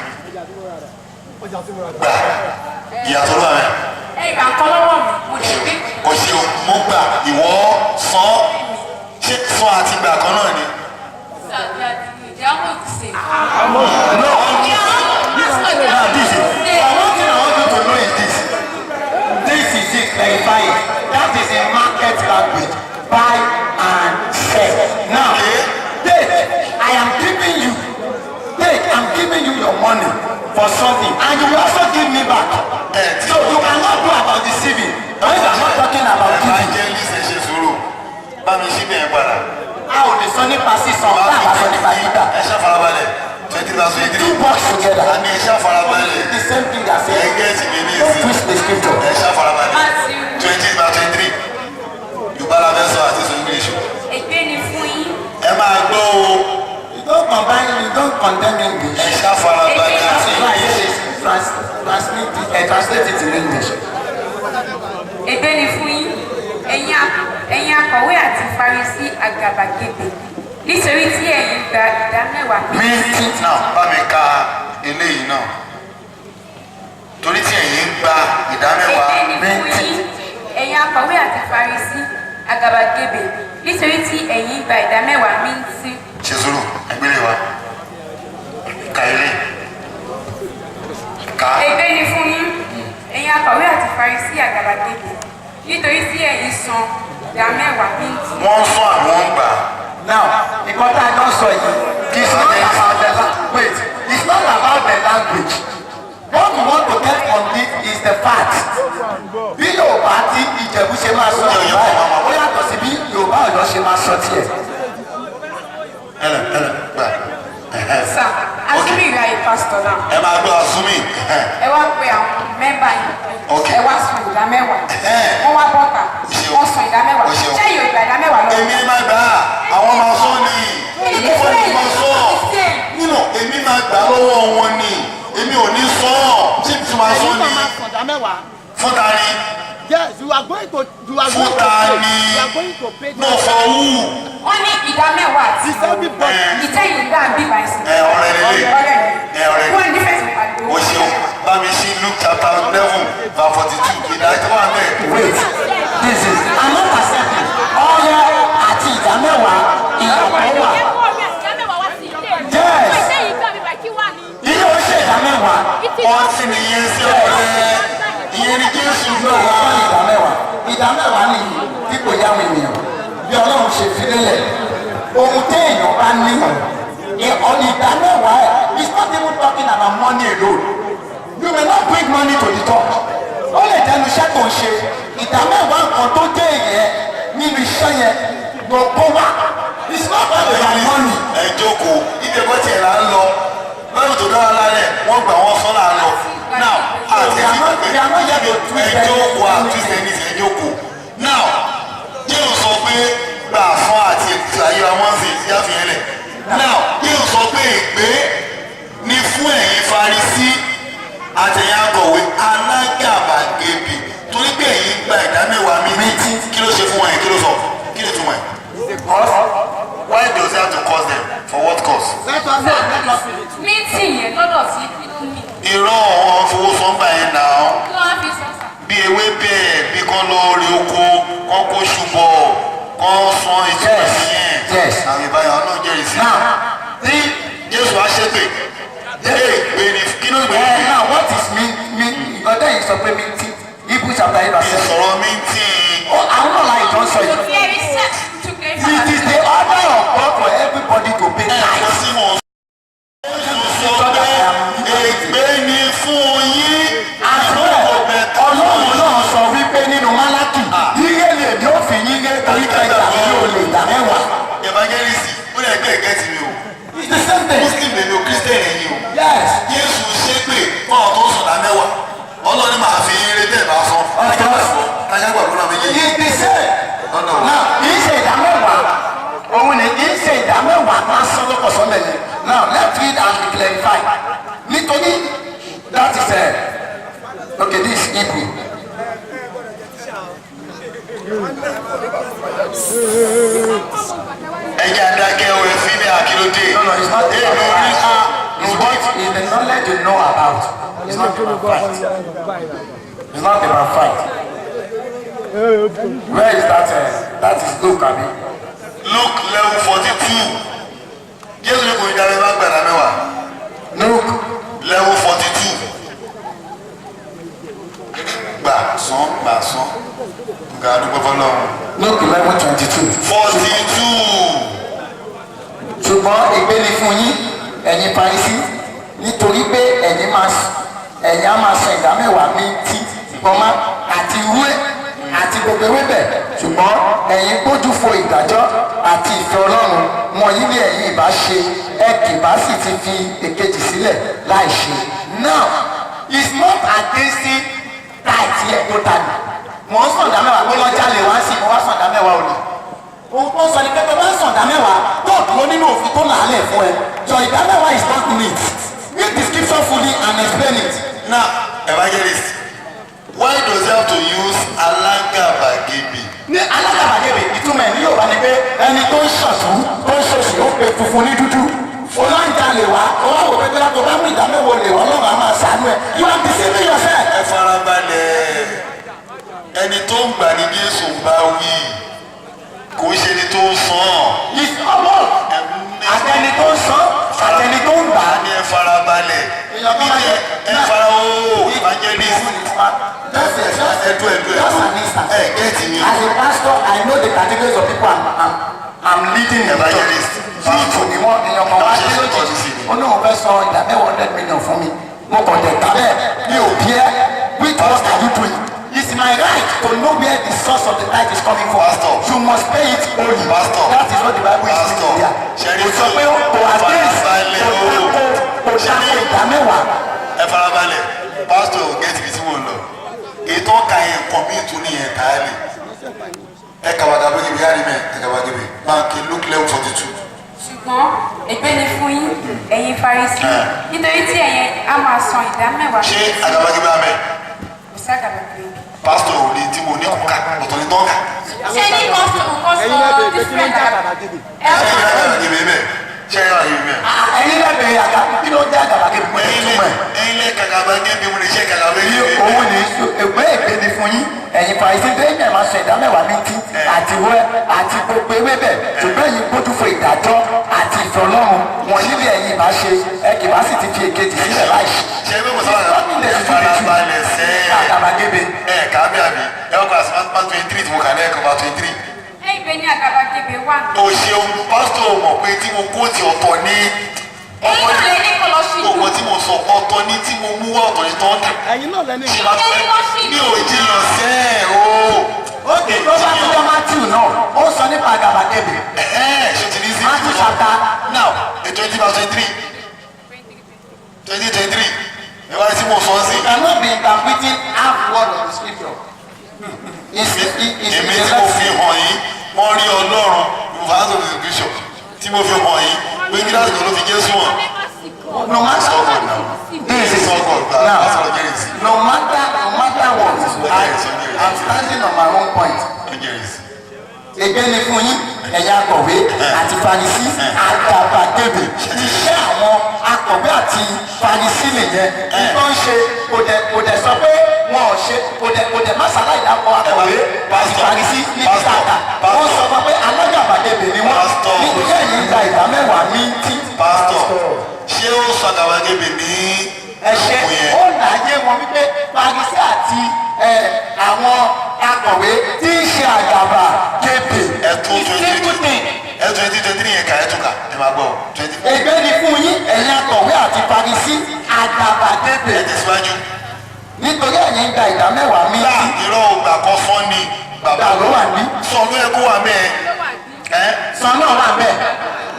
S1: Gbà. Ìyàtọ̀ ló wà mí.
S5: Ẹ ìgbà kan lọ́wọ́ mi, mo lè gbé.
S1: O ṣeun, mo gbà, ìwọ san. Ṣé san àti gbà kan náà ni?
S5: Sir, they are almost the same.
S2: No.
S5: They are almost
S2: Now this is
S5: the same.
S2: one thing I want you to know is this. This is it, clarify it. That is a market language. Buy and sell. Now, take, I am giving you, take, I'm giving you your money for something, and you will also give me back.
S1: Eh,
S2: So you cannot do about receiving. When you are not talking about giving.
S1: Evangelist, ẹ ṣe sùúrù. Bá mi ṣí bẹ́ẹ̀ padà.
S2: A ò lè sọ nípa sísan bá a bá sọ nípa gbígbà.
S1: Ẹ ṣá farabalẹ̀. 20,023.
S2: Two works together.
S1: A ní ẹ ṣá farabalẹ̀.
S2: The same thing that say.
S1: Ẹ gẹ́ẹ̀tì mi ní
S2: Don't
S1: ìsìn.
S2: twist the scripture.
S1: Ẹ ṣá farabalẹ̀.
S5: Matthew.
S1: 20 verse 23. Yorùbá la fẹ́ sọ àti sọ English o.
S5: Ègbé ni fún yín.
S1: Ẹ máa gbọ́ o.
S2: You don't combine, you don't condemn English.
S1: Ẹ ṣá farabalẹ̀ àti
S2: That's why I
S1: English.
S2: say translate it in English.
S5: Ègbé ni fún yín, ẹ̀yin akọ̀wé àti Farisí, àgàbàgebè, nítorí tí ẹ̀yin gba ìdá mẹ́wàá
S2: Míntì.
S1: Náà bá mi ka eléyìí náà. Torí tí ẹ̀yin ń gba ìdá mẹ́wàá.
S5: Ègbé ni fún yín, ẹ̀yin akọ̀wé àti Farisí, àgàbàgebè, nítorí tí ẹ̀yin gba ìdá mẹ́wàá míntì.
S1: Ṣe sùúrù, ẹgbẹ́lẹ̀ wa. Ka ilé. Ka.
S5: Ègbé ni fún yín, ẹ̀yin akọ̀wé àti Farisí, àgàbàgebè, nítorí tí ẹ̀yin san ìdá mẹ́wàá míntì.
S1: Wọ́n ń sún àbí wọ́n ń gbà.
S2: Now, nǹkan tá a jọ sọ yìí, it's not about the wait, it's not about the language. What we want to get from this is the Ìjẹ̀bú ṣe máa sọ Yorùbá ẹ̀, ó yàtọ̀ sí bí Yorùbá Ọ̀yọ́ ṣe máa sọ tiẹ̀.
S1: Ẹlẹ ẹlẹ gbà.
S5: Sir, assuming you are a pastor now,
S1: Ẹ máa gbọ́ asúmì.
S5: ẹ wá pe àwọn member yìí,
S1: Okay.
S5: ẹ wá san 10%. Wọ́n wá bọ́ta, wọ́n san 10%.
S1: O ṣeun.
S5: Ṣé yóò gba 10% lọ́wọ́?
S1: Èmi máa gbà á, àwọn máa sọ ni. Wọ́n ní máa sọ nínú, èmi máa gbà á lọ́wọ́ wọn ni, èmi ò ní sọ ọ́. Ṣé tí máa sọ
S4: Ẹ̀yin
S1: ni?
S4: náà máa san ìdá mẹ́wàá.
S1: Fún ta ni?
S4: Yes, you are
S1: Fún
S4: going to
S1: ta
S4: pay.
S1: ni?
S4: You are going to pay.
S1: No, for who?
S5: Wọ́n ní 10% àti
S4: It's everybody.
S5: ìtẹ́yìn gbà ń bíbá ẹ̀sìn.
S1: Ẹ ọ̀rẹ́ lélẹ̀.
S5: Ọ̀rẹ́
S1: Ẹ ọ̀rẹ́.
S5: Wọ́n ní difference pàdé.
S1: O ṣeun. Bá mi ṣí Luke chapter 11 verse 42, ìdájọ́ wà bẹ́ẹ̀.
S2: Wait, this is, I'm not accepting. Ọrẹ àti 10% ìyàtọ̀ wà. Yes. Ilé o ṣe 10%.
S1: Ọtí nìyẹn sí ọ̀rẹ́, ìyẹn ni Jésù
S2: Yóò
S1: gbà.
S2: wá ní 10%. 10% nìyí tí kò yá àwọn ènìyàn. Bí Ọlọ́run ṣe fi lélẹ̀. Ohun téèyàn bá ní 10% ẹ̀, it's not even talking about money alone. You may not bring money to the church. Ó lè jẹ́nu iṣẹ́ tó ń ṣe. 10% nǹkan tó dé yẹn nínú iṣẹ́ yẹn ló kó wá. It's not about money.
S1: Ẹ jókòó, ibi ẹ̀kọ́ tiẹ̀ là ń lọ lọ́dún tó dára lálẹ́, wọ́n gbà wọ́n sọ́ là ń lọ now àti ẹ̀fí ẹ jókòó, àtúnṣe ní ẹ jókòó now. Jésù sọ pé gbà fún àti ètùtù ayé wa, wọ́n sì yáfi yẹn lẹ̀ now. Jésù sọ pé ègbé ni fún ẹ̀yin Farisí àtẹ̀yìn akọ̀wé alágàbàgebè, torí pé ẹ̀yin gba 10% mi. Kí ló ṣe fún wọn yẹn? Kí ló sọ? Kí ló túmọ̀ ẹ̀? Why does he have to curse them? For what cause?
S4: Let us know. Let us read it.
S5: Meeting yẹn lọ́dọ̀ tí kí ló mì?
S1: Irọ́, wọn fowó sọ́ngbà yẹn náà.
S5: Kí wọ́n fi sọ sà?
S1: Bí ewé bẹ́ẹ̀, bí kán lọ rí oko, kán kó ṣubọ̀, kán san ìtumọ̀ sí yẹn. Àmì ìbáyọ̀ náà jẹ́rìí sí.
S2: Now,
S1: Ní Jésù á ṣépè, ègbé ni, kí ló gbé?
S2: Now what is me me nǹkan tẹ́yìn sọ pé mi ti Hebrew chapter 8 verse 7.
S1: Ìsọ̀rọ̀ mi tí.
S2: Ó àwọn náà láì tó ń sọ yìí.
S5: There is sex to clarify.
S2: It is the order of God for everybody to pay
S1: Ẹ̀kọ́
S2: tithe.
S1: tí mò ń sọ pé ègbé ni fún yín.
S2: Àtúrẹ̀ Ọlọ́run náà sọ wípé nínú Málákì, yíyé lè ní ó fi yíyé torí kẹta mi ò lè 10%.
S1: Evangelist, ó lè gbé ẹ̀gẹ́ tì mí o.
S2: It's the same thing.
S1: Muslim lèmi o, Christian ẹ̀yin o.
S2: Yes.
S1: Jésù ṣépè fún àwọn tó ń sọ̀dá mẹ́wàá. Ọlọ́ni máa fi eré tẹ̀ bá sọ. Táyà gbàgbọ́ náà méjèèjì.
S2: It's the same.
S1: Lọ́nà wo?
S2: Now, kì í ṣe 10%. Òun ni kì í ṣe 10% lásán ló kọ̀ sọ́mẹ̀ yẹn. Now, let's read and be clarified. Nítorí that is okay, this is Hebrew.
S1: Ẹ̀jẹ̀ adákẹ́ o, ẹ fi ní àkìlódé.
S2: No, it's not
S1: Èmi
S2: about
S1: orí
S2: fight. It's what is the knowledge you know about. It's not about fight. It's not about fight. Where is that? That is Luke, abi.
S1: Luke 11:42. Jésù ní kò ní dára ẹ bá gbàdá mẹ́wàá.
S2: Luke
S1: 11:42. Gbà sán, gbà sán. Nǹkan àdúgbò fọlọ́run.
S2: Luke 11:22.
S1: 42.
S2: Ṣùgbọ́n ègbé ni fún yín, ẹ̀yin Farisí, nítorí pé ẹ̀yin á máa san 10% míntì, pọ́nmá àti rúé àti gbogbo ewébẹ̀, ṣùgbọ́n ẹ̀yin gbójú fo ìdájọ́ àti ìfẹ́ Ọlọ́run. Wọ̀nyí ni ẹ̀yin ìbá ṣe, ẹ kì bá sì ti fi èkejì sílẹ̀ láì ṣe. Now, it's not against tithe yẹ tó ta ni mò ń sàn 10%. Mo lọ jalè wá sí, mo wá sàn 10% òní. Ohun tó ń sọ ni pé tó bá ń sàn 10% tó dúró nínú òfin tó làálẹ̀ fún ẹ, your 10% is not neat. Read the scripture fully and explain it.
S1: Now, evangelist, why does he have to use alágàbàgebè?
S2: Ní alágàbàgebè, ìtumọ̀ ẹ̀ ní Yorùbá ni pé ẹni tó ń ṣàtú tó ń ṣòṣì, ó pe funfun ní dúdú. Olóńjalè wá, ó wá wò pé bí wọ́n bá mú 10% lè wọ́n, Ọlọ́run á máa ṣàánú ẹ̀. You are deceiving yourself.
S1: Ẹ farabalẹ̀, ẹni tó ń gbà ní Jésù ń bá wí, kò ń ṣe ẹni tó ń san.
S2: It's all àtẹni tó ń san àtẹni tó ń gbà.
S1: A ní ẹ farabalẹ̀.
S2: Èèyàn kan máa yẹ-
S1: Ẹ fara o, evangelist.
S2: Just
S1: Ẹdú ẹdú
S2: just
S1: ẹdú.
S2: an instant.
S1: Ẹ gẹ́ẹ̀tì mi.
S2: As a pastor, I know the categories of people I'm leading in the church.
S1: Evangelist.
S2: Chief ni wọ́n. Èèyàn kan wá dé lójijì, ó ní òun fẹ́ san 10% 100 million fún mi. Mo kàn dẹ̀ tàbẹ́ mi ò bí ẹ́. Which work are you doing? It's my right. to know where the source of the tithe is coming from.
S1: Pastor.
S2: You must pay it wholly.
S1: Pastor.
S2: That is what the Bible is
S1: Pastor.
S2: saying there.
S1: Ṣẹ́rí
S2: Kò sọ pé ó kò against
S1: farabalẹ̀
S2: kò
S1: o.
S2: tako kò tako ìdá mẹ́wàá.
S1: Ẹ farabalẹ̀, pásítọ̀, gẹ́tì ibi tí mo lọ. Ètò ọkà yẹn nǹkan míì tún nìyẹn tààlì. Ẹ kàwága bóyá ibi yára mẹ, ẹ kàwága bẹ báńkì Luke 11:42.
S5: Ṣùgbọ́n ègbé ni fún yín, ẹ̀yin Farisí, nítorí tí ẹ̀yin á máa san ìdá mẹ́wàá.
S1: Ṣé àgàbàgebè amẹ?
S5: Kò sí àgàbàgebè.
S1: Pásítọ̀ ò ní tí mo ní kó kà, ọ̀tọ̀ ní tọ́ka.
S5: Ṣé ní kan sọ nǹkan
S4: Ẹ̀yin náà
S5: sọ
S4: bèrè pé kí ló ń
S5: different
S4: jẹ́ àgàbàgebè.
S5: ẹ
S1: Ṣé àgàbàgebè bẹ? Ṣé àgàbàgebè bẹ?
S2: Ẹ̀yin lẹ́bẹ̀ẹ́ àgàbà, kí ló jẹ́ àgàbàgebè? Mo lè
S1: Ẹ̀yin lẹ
S2: túmọ̀ ẹ̀.
S1: Ẹ̀yin lẹ kàgàbàgebè, mo lè ṣe kàgàbàgebè
S2: Ní
S1: bẹ.
S2: òun ní ègbé ègbé ni fún yín, ẹ̀yin Farisí, bẹ́ẹ̀ máa sọ ìdá mẹ́wàá méjì àti wẹ́ àti gbogbo ewébẹ̀, ṣùgbọ́n ẹ̀yin gbójú fún ìdájọ́ àti ìfẹ́ Ọlọ́run. Wọ̀nyí lè ẹ̀yin ìbá ṣe, ẹ kì bá sì ti fi èkejì sílẹ̀ láì ṣe.
S1: Ṣé ẹgbẹ́ kò sábà farabalẹ̀ sẹ́ẹ̀?
S2: Àgàbàgebè.
S1: Ẹ kàábí àbí ẹ wọ́n kọ́ àti 23 tí mo kà lẹ́ẹ̀kan bá 23.
S5: Ẹ̀yin ní àgàbàgebè wà.
S1: O ṣeun, pásítọ̀. Mọ̀ pé tí mo kó ti ọ̀tọ̀ ní
S5: Ẹ̀yin náà lè ní kó lọ sí ìlú.
S1: Ọ̀pọ̀ tí mo sọ ọ̀tọ̀ ní tí mo mú wá, ọ̀tọ̀ ní tó ń tà.
S4: Ẹ̀yin náà lẹ́ni.
S1: Ṣé bá fẹ́ mi ò jiyàn sẹ́ẹ̀ o.
S2: Ok, tó bá tún jọ Matthew náà, ó sọ nípa àgàbàgebè.
S1: Ẹ̀hẹ́n, ṣe ti ní sí.
S2: Matthew chapter
S1: Now, 20 verse 23, 20 23 ẹ wá tí mo sọ sí.
S2: You cannot be interpreting half word of the scripture. It's
S1: Èmi tí mo fi hàn yín, wọ́n rí Ọlọ́run verse of the scripture tí mo fi hàn yín pé kí lásìkò ló fi Jésù hàn.
S2: No matter
S1: Sọ God now.
S2: this is
S1: Sọ God now.
S2: now
S1: That's Jẹ́rìsì.
S2: no matter what, I'm standing on my own point.
S1: Ó jẹ́rìsì.
S2: Ègbé ni fún yín, ẹ̀yin akọ̀wé àti Farisí, àgàbàgebè. Iṣẹ́ àwọn akọ̀wé àti Farisí nìyẹn tó ń ṣe. Kò dẹ̀ sọ pé wọn ò ṣe, kò dẹ̀ má ṣàlàyé dákọ̀ akọ̀wé àti Farisí níbi tààtà. Wọ́n sọ fún pé alágàbàgebè ni wọ́n, nítorí ẹ̀yin gba ìdá mẹ́wàá ní tí.
S1: Pásítọ̀, ṣé ó sọ àgàbàgebè ní
S2: Ẹ̀ṣẹ̀
S1: òkun yẹn?
S2: ó láyé wọn wípé Farisí àti àwọn akọ̀wé tí ń ṣe àgàbàgebè.
S1: Ẹtún
S2: Simple thing.
S1: Ẹ 20 23 yẹn kà, ẹ tún kà, ẹ máa gbọ́ 24.
S2: Ègbé ni fún yín, ẹ̀yin akọ̀wé àti Farisí, àgàbàgebè,
S1: Ẹ tẹ̀síwájú.
S2: nítorí ẹ̀yin gba ìdá mẹ́wàá mi
S1: Gbà irọ́ ògbà kan sán ni bàbá.
S2: Gbà ló wà ní.
S1: Sọ ló yẹ kó wà mẹ́ẹ̀ ẹ́.
S2: Sọ náà wà bẹ́ẹ̀.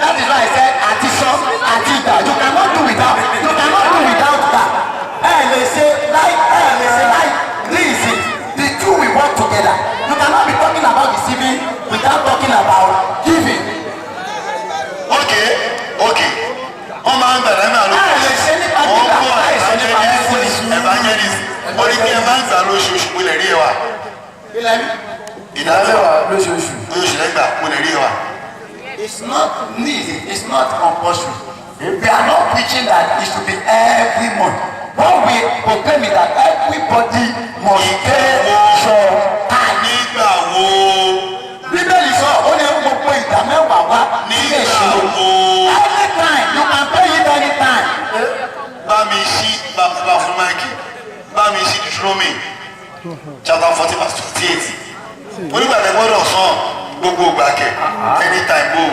S2: That is why I said àti sọ àti ìgbà, you cannot do without that. Ẹ lè ṣe láì, ẹ lè ṣe láì. This is the two we work together. You cannot be talking about receiving without talking about giving.
S1: Ok, wọ́n máa ń gbà náà ló.
S2: Ẹ lè ṣe nípa
S1: Wọ́n
S2: gbígbà
S1: gbọ́
S2: láì sọ nípa fífúnni.
S1: Evangelist, ó ní kí ẹ máa ń gbà lóṣooṣù, mo lè rí ẹ wà.
S2: Ilẹ̀ mi.
S1: Ìdá mẹ́wàá
S3: lóṣooṣù.
S1: Lóṣooṣù lẹ́gbàá, mo lè rí ẹ wà.
S2: It's not need, it's not compulsory. We are not preaching that it should be every month. What we proclaim is that everybody must pay your tithe.
S1: Nígbà wo?
S2: Bíbélì sọ, ó ní gbogbo ìdá mẹ́wàá wá sílé
S1: Nígbà
S2: ìṣirò.
S1: wo?
S2: Anytime, you can pay it anytime.
S1: Bá mi ṣí bá bá fún máìkì, bá mi ṣí Deuteronomy chapter 14 verse 28. Onígbàgbẹ́ gbọ́dọ̀ sàn gbogbo gbàkẹ́ anytime o.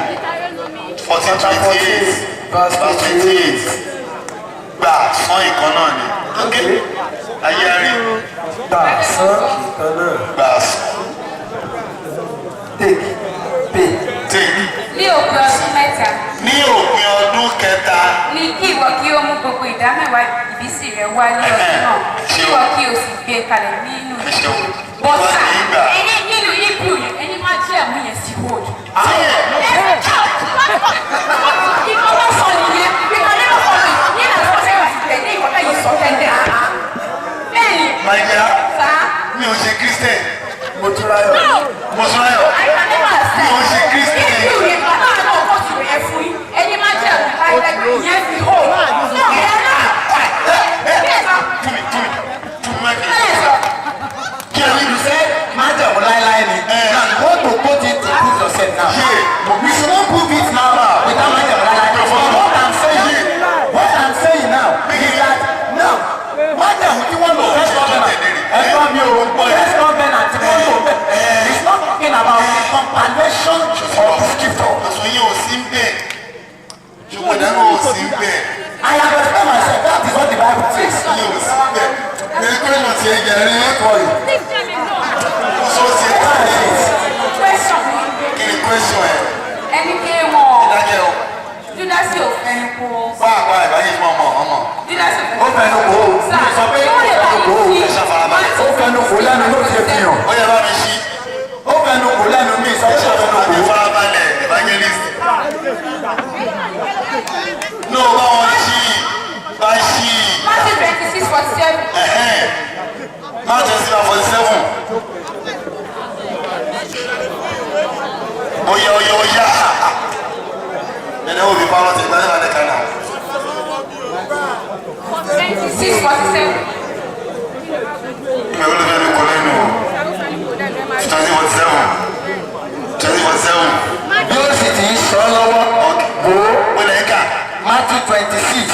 S1: 14:28
S3: verse
S1: verse 28. Gbà sán ìkan náà ni. Ok, ayé arí.
S3: Gbà sán ìkan náà.
S1: Gbà sán.
S2: Take, pay.
S1: Take.
S5: Ní òpin ọdún mẹ́ta
S1: Ní òpin ọdún kẹta
S5: ní kí ìwọ kí ó mú gbogbo ìdá mẹ́wàá ìbísí rẹ wá ní ọdún náà, kí ìwọ kí o sì gbé kalẹ̀ nínú
S1: Ẹ ṣeun.
S5: bọ́sà.
S1: Wọ́n ní ìgbà.
S5: Ẹni nínú Hebrew yẹn, ẹni má jẹ́ ẹ̀mú yẹn sí hold. Ìkọ́ bá sọ nìyẹn, ìkọ́ nínú fọlọ́ yẹn náà sọ sẹ́yìn sí tẹ̀lé ìkọ́ náà yìí sọ tẹ́lẹ̀. Bẹ́ẹ̀ni.
S1: My dear,
S5: Sá.
S1: mi ò ṣe Christian.
S3: Mo tún ráyọ̀.
S1: Mo tún ráyọ̀.
S5: I can never accept.
S1: Mi ò ṣe Christian.
S5: Hebrew yẹn kan náà náà kó sì rẹ̀ fún yín. Ẹni má jẹ́ ẹ̀mú láíláí yẹn sí hold. Náà ẹ̀ náà. Bẹ́ẹ̀ sọ.
S1: Fún mi, fún mi, fún mi máìkì.
S5: Bẹ́ẹ̀ sọ.
S1: Kí ẹ ní
S2: You say májẹ̀mú láíláí ni. Now you want to put it to prove yourself now.
S1: Yeah.
S2: You should not prove it now without májẹ̀mú láíláí. But what I'm saying now is that now májẹ̀mú tí wọ́n lò, first covenant, ẹ̀gbọ́n mi o, first covenant tí wọ́n lò bẹ́ẹ̀, it's not talking about the compilation of the scripture.
S1: Àṣọ yẹn ò sí ń bẹ̀. Ṣùgbọ́n ìdáná ò sí ń bẹ̀.
S2: I have explained myself. That is what the Bible says.
S1: Yẹn ò sí ń bẹ̀. Ní question ti ẹ jẹrẹ.
S2: Don't worry.
S5: Leave them alone.
S1: question ẹ.
S5: Ẹni pé wọn
S1: Ìdájẹ́ o.
S5: Júdásì ò fẹnu kò.
S1: Pàápàá ìbáyé fún ọmọ ọmọ.
S5: Júdásì ò
S2: Ó fẹnu kò ó. Mi sọ pé
S5: Sà,
S2: ó fẹnu kò ó.
S1: Ẹ ṣàfarabalẹ̀.
S2: Ó fẹnu kò lẹ́nu ló ti fi hàn.
S1: Ó yẹ bá mi ṣí.
S2: Ó fẹnu kò lẹ́nu, mi sọ
S1: Ẹ
S2: pé ó fẹnu
S1: ṣàfarabalẹ̀,
S2: kò ó.
S1: farabalẹ̀ evangelist. No, bá wọn ṣí, bá ṣí.
S5: Matthew 26:47.
S1: Ẹ̀hẹ́n. Matthew 6:47. Oya oya oya. Ẹ̀dẹ̀ wo bí pálọ̀ tẹ̀ gbáyé lálẹ́ kan náà.
S5: 26:47.
S1: Ìgbà wo ló fẹ́ mi kọ lẹ́nu o? 2047. 2047.
S2: Bí ó sì ti ń sọ lọ́wọ́, wò ó.
S1: Ó lẹ̀ ń kà.
S2: Matthew 26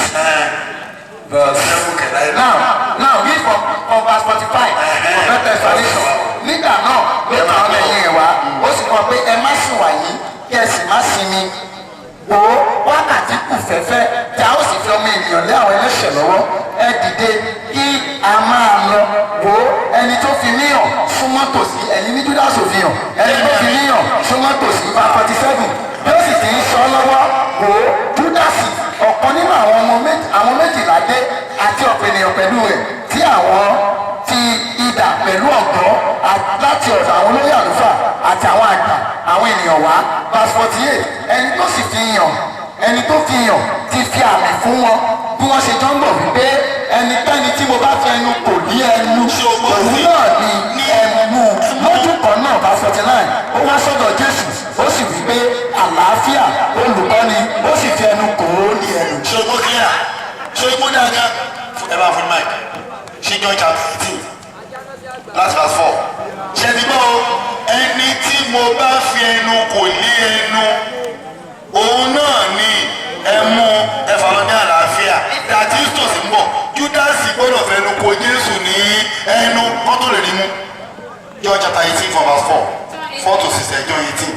S2: verse.
S1: Seven kẹ̀lá ẹ̀.
S2: Now read from verse 45 for better explanation. Nígbà náà ló ta ọmọ ẹ̀yìn rẹ̀ wá, ó sì kọ́ pé ẹ má sùn wàyí, kí ẹ sì má sinmi. Wò ó, wákàtí kù fẹ́fẹ́ tí a ó sì fi ọmọ ènìyàn lé àwọn ẹlẹ́ṣẹ̀ lọ́wọ́. Ẹ dìde kí a máa lọ. Wò ó, ẹni tó fi mí hàn súnmọ́ tòsí. Ẹ̀yin ní Judas ò fi hàn. Ẹni tó fi mí hàn súnmọ́ tòsí. Verse 47. Bí ó sì ti ń sọ lọ́wọ́, wò ó, Júdásì, ọ̀kan nínú àwọn ọmọ méjì, àwọn méjìlá dé, àti ọ̀pọ̀ ènìyàn pẹ̀lú rẹ̀ tí àwọn ti idà pẹ̀lú ọ̀gọ́ láti ọ̀dọ̀ àwọn olóyè àlùfáà àti àwọn àgbà àwọn ènìyàn wá. Verse 48. Ẹni tó sì fi hàn, ẹni tó fi hàn ti fi àmì fún wọn bí wọ́n ṣe jọ ń bọ̀ wípé ẹnikẹ́ni tí mo bá fi ẹnu kò ní ẹnu, òun náà ni ẹnu. Lójú kan náà, verse 49, ó wá sọ́dọ̀ Jésù, ó sì wí pé, "Àlàáfíà, olùkọ́ni," ó sì fi ẹnu kò ó ní ẹnu.
S1: Ṣé o gbọ́ clear? Ṣé o gbọ́ dáadáa? Ẹ bá fún mic. Ṣé John chapter 18 last verse 4. Ṣé ti gbọ́ o? Ẹni tí mo bá fi ẹnu kò ní ẹnu, òun náà ni ẹ mú, ẹ fà lọ ní àlàáfíà. Dàtí tòsí ń bọ̀, Júdásì gbọ́dọ̀ fẹnu kò Jésù ní ẹnu kó tó lè rí mú. John chapter 18 from verse 4. 4 to 6 ẹ̀, John 18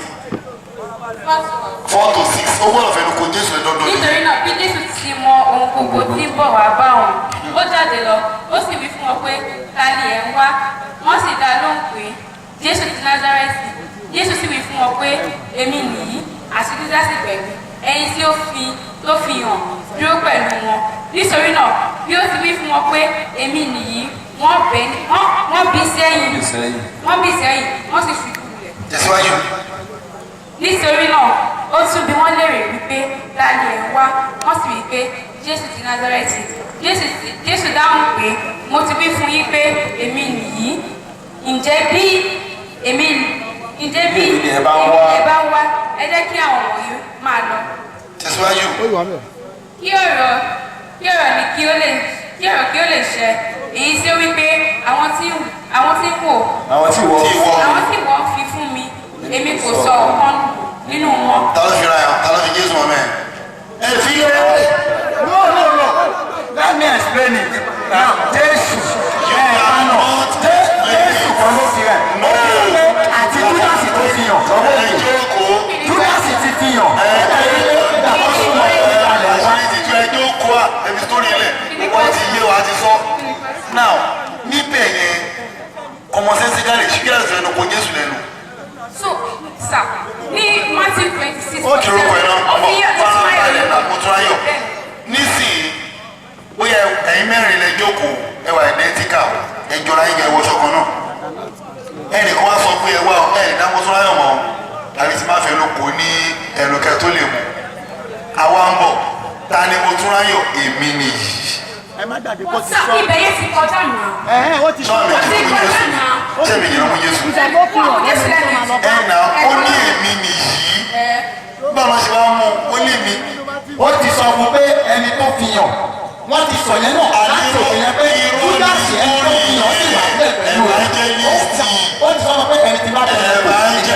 S1: 4 to 6. Ó gbọ́dọ̀ fẹnu kò Jésù ẹ̀ dandan ni.
S5: Nítorí náà, bí Jésù ti mọ ohun gbogbo tí ń bọ̀ wá bá òun, ó jáde lọ, ó sì wí fún wọn pé, "Ta ni ẹ̀ ń wá?" Wọ́n sì dá lóhùn pé, "Jésù ti Násárẹ́tì." Jésù sì wí fún wọn pé, "Èmi nìyí." Àti Júdásì pẹ̀lú, ẹni tí ó fi tó fi hàn, dúró pẹ̀lú wọn. Nítorí náà, bí ó ti wí fún wọn pé, "Èmi nìyí," wọ́n bẹ̀ wọ́n bí sẹ́yìn, wọ́n bí sẹ́yìn, wọ́n sì ṣubú lulẹ̀.
S1: Tẹ̀síwájú.
S5: Nítorí náà, ó tún bi wọ́n léèrè wípé, "Ta ni ẹ̀ ń wá?" Wọ́n sì wí pé, "Jésù ti Násárẹ́tì." Jésù dáhùn pé, "Mo ti wí fún yín pé èmi nìyí. Ǹjẹ́ bí
S3: Èmi ni ẹ bá ń wá."
S5: ẹ bá ń wá, ẹ jẹ́ kí àwọn wọ̀nyí máa lọ.
S1: Tẹ̀síwájú.
S5: Kí ọ̀rọ̀ ní kí ó lè kí ọ̀rọ̀ kí ó lè ṣẹ, èyí tí ó wí pé, àwọn tí wò
S3: Àwọn tí wọ́n
S1: Tí ìwọ
S5: àwọn tí wọ́n fi fún mi, èmi kò sọ ọ̀kan nínú wọn."
S1: Ta ló fi ra ẹ̀? Ta ló fi Jésù wọn mẹ́? Ẹ fi lé.
S2: No. Let me explain it. Now, Jésù ẹ̀ kánà Jésù kan ló fi rẹ̀. Ó fi pé àti Júdásì tó fi hàn lọ́wọ́
S1: Ẹ
S2: òkè.
S1: jókòó.
S2: Júdásì ti fi hàn. Ẹ nígbà tó súnmọ́ ìgbàlẹ̀ wá.
S1: Àṣírí ti tú, ẹ jókòó à ẹbí sórí ilẹ̀. Wọ́n ti yé wa ti sọ. Now, níbẹ̀ yẹn, commonsensically, ṣé kí láti fẹnu kò Jésù lẹ́nu?
S5: So sir, ní Matthew 26
S1: Ó kí orúkọ ẹ̀ náà.
S5: ó fi yẹ
S1: Farabalẹ̀ náà, Mọ́túnráyọ̀. Nísìnyí, bóyá ẹ̀yin mẹ́rin lẹ jókòó, ẹ wà identical, ẹ jọra yín, ẹ wọṣọ kan náà. Ẹnì kan wá sọ pé, "Ẹ wá, ẹ dá Mọ́túnráyọ̀ mọ́ àbí tí máa fẹnu kò ní ẹnu kẹ tó lè mú." Àwa ń bọ̀, ta ni Mọ́túnráyọ̀? Èmi nìyí.
S4: Ẹ má dàbí kó ti
S5: Sir,
S4: sọ.
S5: ibẹ̀ yẹn ti kọjá náà.
S4: Ẹ̀hẹ́n, ó ti sọ.
S1: Sọ mi
S5: Ó ti
S1: jìnnà mú
S5: kọjá
S1: Jésù.
S5: náà.
S1: Ṣé mi jìnnà mú Jésù?
S4: Ìṣàgbọ́ fún ọ
S5: Jésù lẹ́nu.
S1: Ẹ nà ó ní èmi nìyí. Báwo ló ṣe wá mú ó ní mi?
S2: Ó ti sọ fún pé ẹni tó fi hàn. Wọ́n ti sọ yẹn náà láti òkè yẹn pé Júdásì, ẹni tó fi hàn, sì wà bẹ́ẹ̀ pẹ̀lú rẹ̀.
S1: Evangelist.
S2: Ó ti sọ fún pé ẹni tí bá bẹ̀rẹ̀
S1: Evangelist.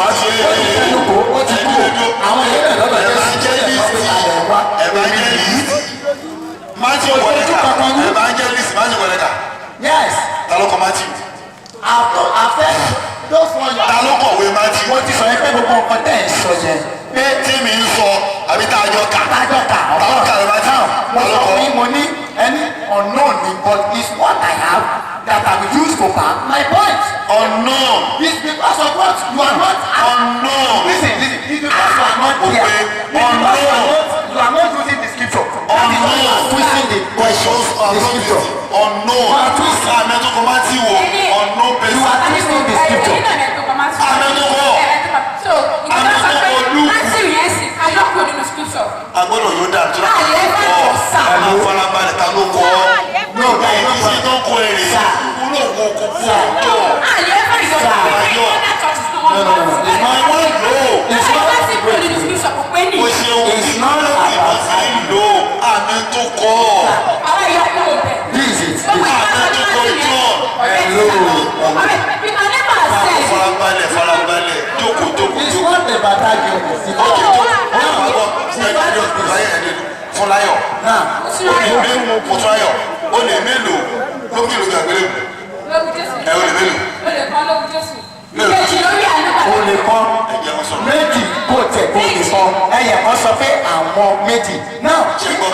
S2: ó ti fẹnu kò ó ti kú. Àwọn èèyàn bẹ̀rẹ̀ lọ́dọ̀ Jésù tó yẹ sọ pé alẹ̀ wá.
S1: Evangelist. Matthew wọlé ká. Evangelist Matthew wọlé ká.
S2: Yes.
S1: Ta ló kọ Matthew?
S2: Àtọ̀ àfẹ́ those one you
S1: Ta ló kọ̀wé Matthew?
S2: Mo ti sọ yẹn pé gbogbo nǹkan tẹ̀ ń sọ yẹn pé
S1: Tí mi ń sọ àbí tá a jọ kà?
S2: Tájọ́ kà.
S1: Ta ló kà ló Matthew?
S2: Mo
S1: Ta ló
S2: sọ
S1: kọ?
S2: fún yín, mo ní ẹni unknown ni, but it's what I have that I will use to back my point.
S1: Unknown.
S2: It's because of what you are not.
S1: Unknown.
S2: Listen. there.
S1: pé
S2: Because you are
S1: unknown.
S2: not, you are not using the scripture. That is why you are
S1: Unknown.
S2: twisting the question, the scripture.
S1: Unknown.
S2: You are twisting.
S1: Àmì tó kọ Matthew o, unknown
S2: You
S1: person.
S2: are twisting the scripture.
S5: So, ìgbà sọ pé Matthew yẹn sì ayọ́kùn nínú scripture.
S1: A gbọ́dọ̀ yóò dà tó
S5: A lè má jọ sá.
S1: Ẹ farabalẹ̀ ta ló kọ́.
S2: No,
S1: Ẹ
S2: no,
S1: iṣẹ́ tó kọ èrè.
S2: Sir.
S1: Olóògùn kò kú ọjọ́.
S5: A lè má jọ sá.
S1: Sir.
S2: No, no, no. It's not.
S1: Wọ́n lò ó.
S2: It's not.
S5: Àìsàn sì kúrò nínú scripture kò pé ní.
S1: Ó ṣeun.
S2: It's not
S1: Ìbọn sí lò ó. Àmì tó kọ́.
S5: Àwọn ìyá kúrò bẹ̀.
S2: This is it.
S5: Gbogbo ìgbà sọ ní Matthew yẹn. Ọ̀rẹ́ ti sá. We can never accept.
S1: Farabalẹ̀ farabalẹ̀ jókòó jókòó
S2: It's
S1: jókòó.
S2: not about argument. It's
S1: Ókè
S2: not.
S1: jókòó. Ó yà wá gbọ́. Fúnláyọ̀.
S2: Now,
S1: Mọ́túnráyọ̀. Ó lè mélòó ló kí ló gbàgbé lẹ́nu.
S5: Lórí Jésù.
S1: Ẹ ó lè mélòó.
S5: O lè kọ́ lórí Jésù. Ìkejì lórí àlùbà.
S2: o lè kọ́
S1: Ẹ jẹ́ wọn sọ̀rọ̀.
S2: méjì kó tẹ̀ kó lè kọ́ ẹyẹ kan sọ pé àwọn méjì. Now,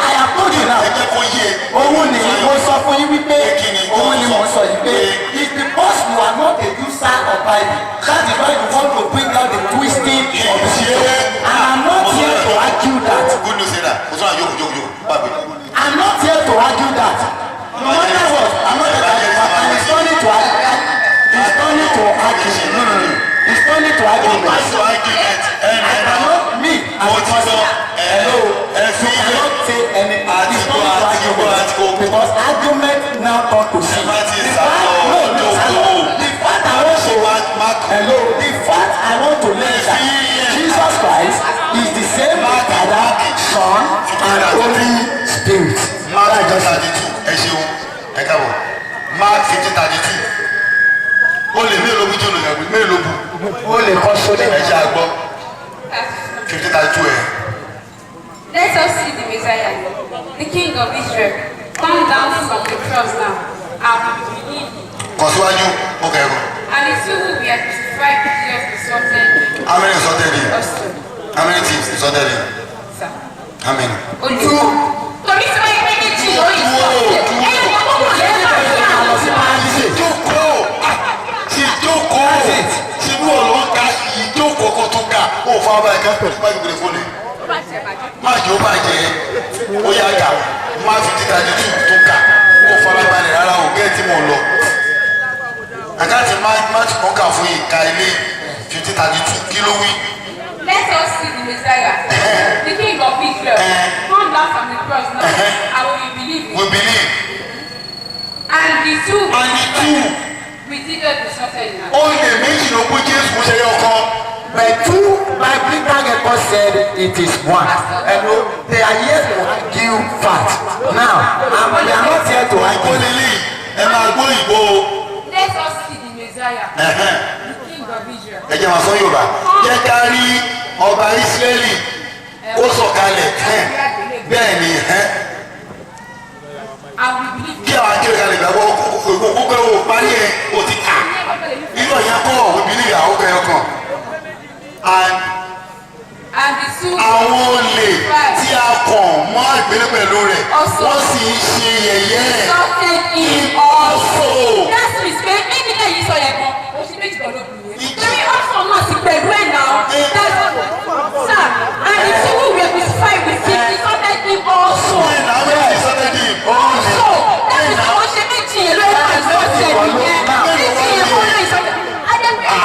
S2: I have told you now.
S1: Ẹ jẹ́ kó yé.
S2: Òun ni mo sọ fún yín wípé
S1: Kí ni
S2: òun ni mo sọ yìí pé it's because you are not a user of Bible, that is why you want to bring out the twisting of the scripture, and I'm not here to argue that.
S1: Good news say that. Mọ́túnráyọ̀ jókòó jókòó jókòó. Bàbí.
S2: I'm not here to argue that. No matter what, I'm not here to argue that, and it's turning to argue, it's turning to argument. No, no, no, it's turning to argument.
S1: Pásítọ̀ argument. Ẹ
S2: I cannot, me as
S1: Mo
S2: a
S1: ti
S2: person,
S1: gbọ́.
S2: Hello,
S1: Ẹ
S2: you
S1: fi ilẹ̀.
S2: cannot say anything. It's
S1: Àti
S2: turning to
S1: gbọ́, àti gbọ́,
S2: argument
S1: àti gbọ́.
S2: because argument now turn to sin.
S1: Ẹ má ti
S2: The
S1: sá
S2: fact,
S1: lọ,
S2: no, no,
S1: jókòó.
S2: the fact I want to hello, the fact I want to lay is that Jesus Christ is the same Father, Son and Holy Spirit.
S1: Mark 15:32. Ẹ ṣeun. Ẹ káàbọ̀. Mark 15:32. Ó lè mélòó bú tí olùyàgbé mélòó bú.
S2: Ó lè kọ́ sódẹ̀.
S1: Ẹ ṣe àgbọ̀. 15:32 ẹ̀.
S5: Let us see the Messiah, the King of Israel, come down from the cross now, and we will believe him.
S1: Kọ̀ síwájú. Ó kẹ́kọ̀ọ́.
S5: And the two who were crucified with Jesus insulted him
S1: How many insulted him?
S5: also,
S1: How many thieves insulted him?
S5: Sir.
S1: How many?
S5: Olùkọ́. Torí tí wọ́n yẹ méjì lórí ìsọ̀tẹ̀, ẹ̀yìn wọn kò lè má rí àwọn.
S1: Ìjókòó. Ìjókòó. Ṣé bí wọ́n lọ ń ka ìjókòó kó tó ga? Ó fa ọba ẹ̀ka pẹ̀lú má jòkó fóònù. Má jò ó bàjẹ́. Ó yá kà. Má 15:32 tó kà. Ó farabalẹ̀ rárá o, gẹ́ẹ̀ tí mò ń lọ. Àkáǹtì má má tí mò ń kà fún yìí ka ilé 15:32 kí ló wí?
S5: Let us see the Messiah, the King of Israel, come down from the cross now, and we will believe him.
S1: We believe.
S5: And the two
S1: And the two
S5: with Jesus insulted him.
S1: Ó lè méjì ló kó Jésù ṣe yọ kan.
S2: But two biblical records said it is one. And no, they are here to argue fact. Now, we are not here to
S1: Ó
S2: argue.
S1: lè lè ẹ máa gbọ́ ìbò o.
S5: Let us see the Messiah, the King of Israel.
S1: Ẹ jẹ́ máa sọ Yorùbá. Jẹ́ ká rí ọba Ísírẹ́lì kó sọ̀kalẹ̀ bẹ́ẹ̀ ni.
S5: And we believe
S1: Kí àwọn akéwì kalẹ̀ gbàgbọ́ kókó o parí ẹ̀ o ti kà nínú ọ̀yà kọ́ òbí ní ìyàwó kẹyọ kan and
S5: And the two
S1: àwọn olè tí a kàn mọ́ àgbélé pẹ̀lú rẹ̀ wọ́n sì ń ṣe yẹ̀yẹ́ ẹ̀.
S5: Insulted him also. That's means pé méjì náà yìí sọ yẹn gan, oṣù méjì kan ló bù yẹn. Torí also náà sì pẹ̀lú ẹ̀ náà. That's, sir, and the two who were crucified with him insulted him also.
S1: Bẹ́ẹ̀ náà wọ́n ti sọ́tẹ́ dì.
S5: Also, that is àwọn ṣe méjì yẹn ló wà insulted yẹn. Méjì yẹn kó ló insulted. Adébíyẹ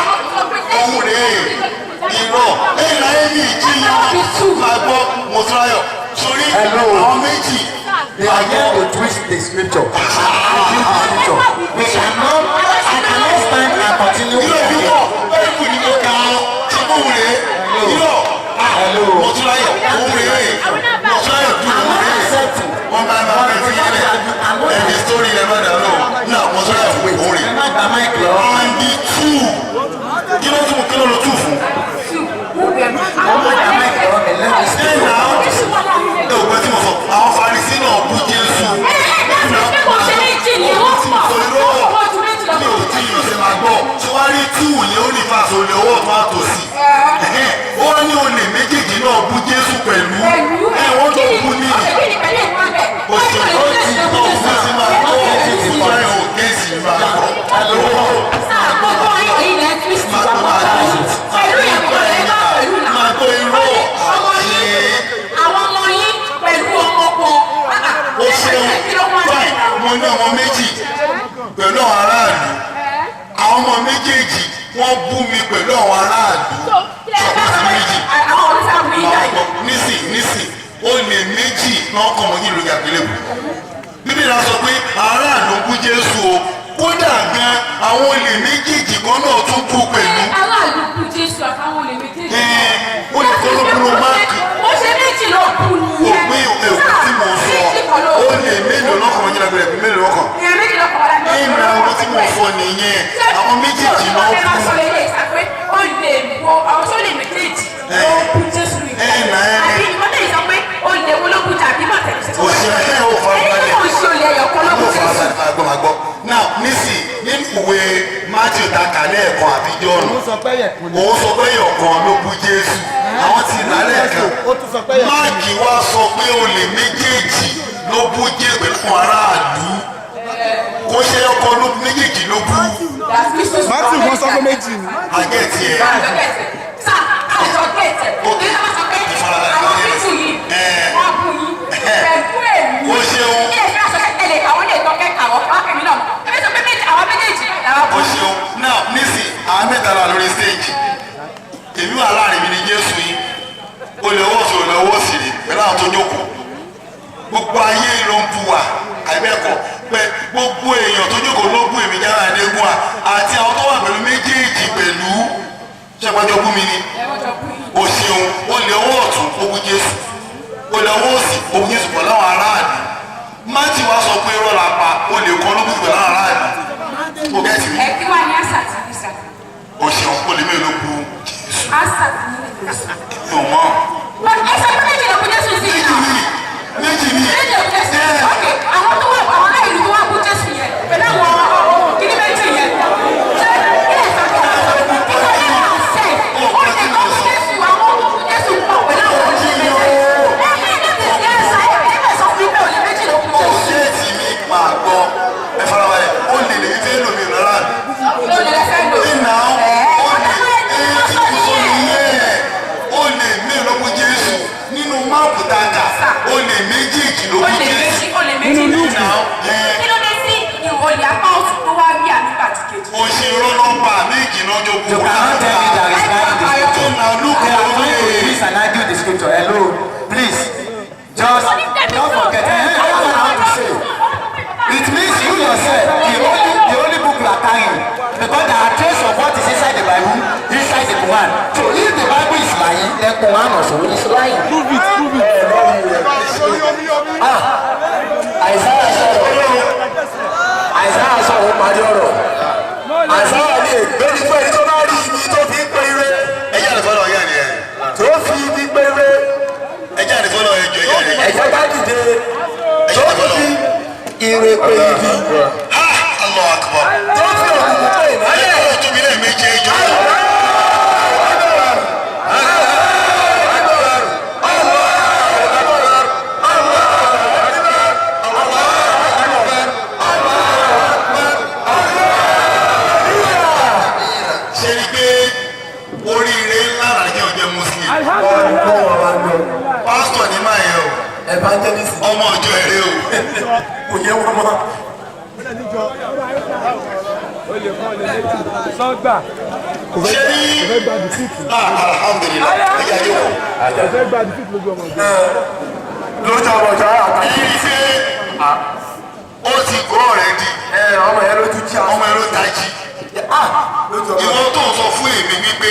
S1: Òun rèé irọ́ ẹ̀yìn láyé ní ìjìyàn máa gbọ́ Mọ́túnráyọ̀ sórí
S2: Hello.
S1: àwọn méjì.
S2: They are here to twist the scripture and argue the scripture. We cannot, I cannot stand and continue.
S1: Irọ́ bí wọ́n bẹ́ẹ̀ kù ní mo kà á ṣe kó òun rèé irọ́.
S2: Hello.
S1: Mọ́túnráyọ̀ òun rèé Mọ́túnráyọ̀ dùn
S2: I'm
S1: òun
S2: not
S1: rèé.
S2: accepting.
S1: Wọ́n máa máa bẹ̀ sí ilẹ̀ ẹ̀mí sórí rẹ̀ má dànù náà. Mọ́túnráyọ̀ òun rèé.
S2: Ẹ má gba mic lọ.
S1: And the two kí ló tún kí ló lọ tún fún.
S2: Ẹ má gba mic lọ mi. Let me
S1: Ṣé
S2: speak.
S1: náà ẹ ò gbọ́ tí mo sọ àwọn Farisí náà bú Jésù. ní ọmọ méjì pẹ̀lú àwọn aráàlú. Àwọn ọmọ méjèèjì wọ́n bú mi pẹ̀lú àwọn aráàlú. Sọ̀rọ̀ sí méjì.
S5: Àwọn olùsàmù yìí dà yìí.
S1: Nísìn nísìn, olè méjì náà kàn wọ́n nílùú àgbélébù. Bíbélì á sọ pé aráàlú bú Jésù o, kódà gan àwọn olè méjèèjì kan náà tún kú pẹ̀lú.
S5: Aráàlú bú Jésù àtàwọn olè méjèèjì.
S1: Olè kan ló kúrò máàkì.
S5: Ó ṣe méjì ló kú nìyẹn.
S1: Òpin èkó tí mo sọ, olè mélòó lọ́kàn wọ́n jìnnà gbẹ̀rẹ̀ mélòó lọ́kàn.
S5: Èèyàn méjì ló kọ̀ wọ́n láti.
S1: Ẹ̀yìn àwọn tí mo sọ nìyẹn, àwọn méjèèjì náà
S5: Ẹ máa sọ
S1: kú.
S5: lélẹ̀ ìsàpé ó lè wo àwọn tó lè méjèèjì ló bú Jésù nìyẹn.
S1: Ẹ̀ nà ẹ̀.
S5: Àbí ìmọ̀tẹ́ yìí sọ pé ó lè wo ló bú tàbí mọ̀tẹ́ ṣe sọ.
S1: Òṣèré ẹ̀ ò farabalẹ̀.
S5: Ẹni tó ń ṣe olè ẹyọ kan ló bú Jésù.
S1: Àgbọ̀ máa gbọ́. Now nísì nínú ìwé Matthew ta kà lẹ́ẹ̀kan àbí Jọ́ọ̀nù.
S4: Òun sọ pé ẹ̀kún ni.
S1: Òun sọ pé ọ̀kan ló bú Jésù. Àwọn ti là lẹ́ẹ̀kan.
S4: Ó tún sọ pé ẹ̀kún ni.
S1: Máàkì wá sọ pé olè méjèèjì ló bú Jésù pẹ̀lú àwọn aráàlú. Kò ṣe ọkọ ló méjèèjì ló bú.
S3: Matthew kan sọ pé méjì ni.
S1: Àgẹ́tì ẹ̀. Ó ṣeun. Ó ṣeun. Now nísì àwọn mẹ́ta la lórí stage. Èmi wà láàrin mi ní Jésù yìí. Olè ọwọ́ sọ̀rọ̀ lọ́wọ́ sí rí pẹ̀lú àwọn tó jókòó. Gbogbo ayé ló ń bu wa àìbẹ́ẹ̀kọ́ pé gbogbo èèyàn tó jókòó ló bú èmi jára ẹ̀ẹ́dẹ́gún wa àti àwọn tó wà pẹ̀lú méjèèjì pẹ̀lú ṣẹ́gbẹ́jọ́ bú mi ni. O ṣeun. Olè ọwọ́ ọ̀tún ó bú Jésù, olè ọwọ́ òsì ó bú Jésù pẹ̀lú àwọn aráàlú. Mátì wá sọ pé irọ́ la pa, olè kan ló bú pẹ̀lú àwọn aráàlú. O gẹ́tì mi.
S5: Ẹ kí wá ní àṣà tí ní sà.
S1: O ṣeun. Olè mélòó ló bú Jésù?
S5: Àṣà tí ní lè sọ.
S1: Mi ò mọ̀.
S5: Ẹ sọ pé méjì ló bú Jésù sí i náà.
S1: Méjì ni.
S5: Méjì ló bú Jésù. Ok, àwọn tó wà àwọn ará ìlú tó wà bú Jésù yẹn pẹ̀lú àwọn kìíní méjì yẹn. Ṣé ilé ìsọ̀tún nítorí náà ṣe ó lè kọ́ bú Jésù, àwọn tó bú Jésù pọ̀ pẹ̀lú àwọn olè méjì. Ẹ ẹ ní ti ṣe ẹ̀sà ẹ̀ ẹ̀ sọ fún mi pé olè méjì ló bú
S1: O
S5: Jésù.
S1: ṣe tí mi máa gbọ́, ẹ farabalẹ̀. Olè lè fẹ́ lómi rárá.
S5: Olè lẹ fẹ́ lò.
S1: Ìnà
S5: Ẹ̀
S1: olè ẹ̀ tí mo sọ nìyẹn. Olè mélòó ló bú Jésù nínú máàpù tá a kà? Olè méjèèjì ló bú
S5: Olè
S1: Jésù.
S5: méjì, olè méjì ló bú
S1: Ìnà ẹ̀
S5: Kí ló dé sí olè apá ọ̀tún tó wá rí àmì àti kejì?
S1: o ṣe rọ́lọ́pàá méjì náà jọ
S2: You cannot tell me there is lying in the scripture.
S1: Ìnà lùkù
S2: They are trying to
S1: olè.
S2: twist and argue the scripture. Hello, please. Just don't forget. That's what I want to say. It means you yourself, the only book you are carrying, because there are traces of what is inside the Bible, inside the Quran. So if the Bible is lying, then Quran also is lying.
S3: Prove it, prove it.
S6: Àìsáyà sọ̀rọ̀, Àìsáyà sọ̀rọ̀, ó parí ọ̀rọ̀. Àìsáyà ní ègbé ní fún ẹni tó bá rí ibi tó fi ń pe ire,
S1: Ẹ jẹ́ àdìfọ́lọ́ ọ̀yá ni ẹ̀.
S6: tó fi ibi pe ire.
S1: Ẹ jẹ́ àdìfọ́lọ́ ẹjọ́ ẹ̀yà ni.
S6: Ẹ̀jẹ̀ bá dìde,
S1: Ẹ
S6: tó
S1: jẹ́ àdìfọ́lọ́.
S6: fi ire pe ibi,
S1: Ha! Allahu Akbar.
S6: tó fi òkùnkùn pe ìmọ́lẹ̀.
S1: Ayé ọ̀rọ̀ tóbi lẹ́ẹ̀mejì ẹjọ́. Ṣe ni pé oríire ńlá làjẹ́ ọjọ́ Muslim. Pásítọ̀ ní máa yẹ o,
S6: Evangelist
S1: ọmọ ọjọ́ eré o.
S6: kò yẹ wọn mọ́.
S3: Olè kan olè méjì. Sọ́gbà.
S1: Ṣé ní
S3: Kò fẹ́ gba defeat.
S1: ah alhamdulilayi ẹ̀yà yóò wọ̀.
S3: Kò fẹ́ gba defeat lójú ọmọ ìjọ.
S6: Lójú ọmọ ìjọ àtàkùn.
S1: Ẹ̀yin ṣe ó ti gọ́ ọ̀rẹ́ di
S6: Ẹ ọmọ yẹn lójú jí àwọn
S1: ọmọ ẹ̀rọ tají.
S6: ah lójú ọmọ.
S1: Ìwọ tó ń sọ fún èmi wípé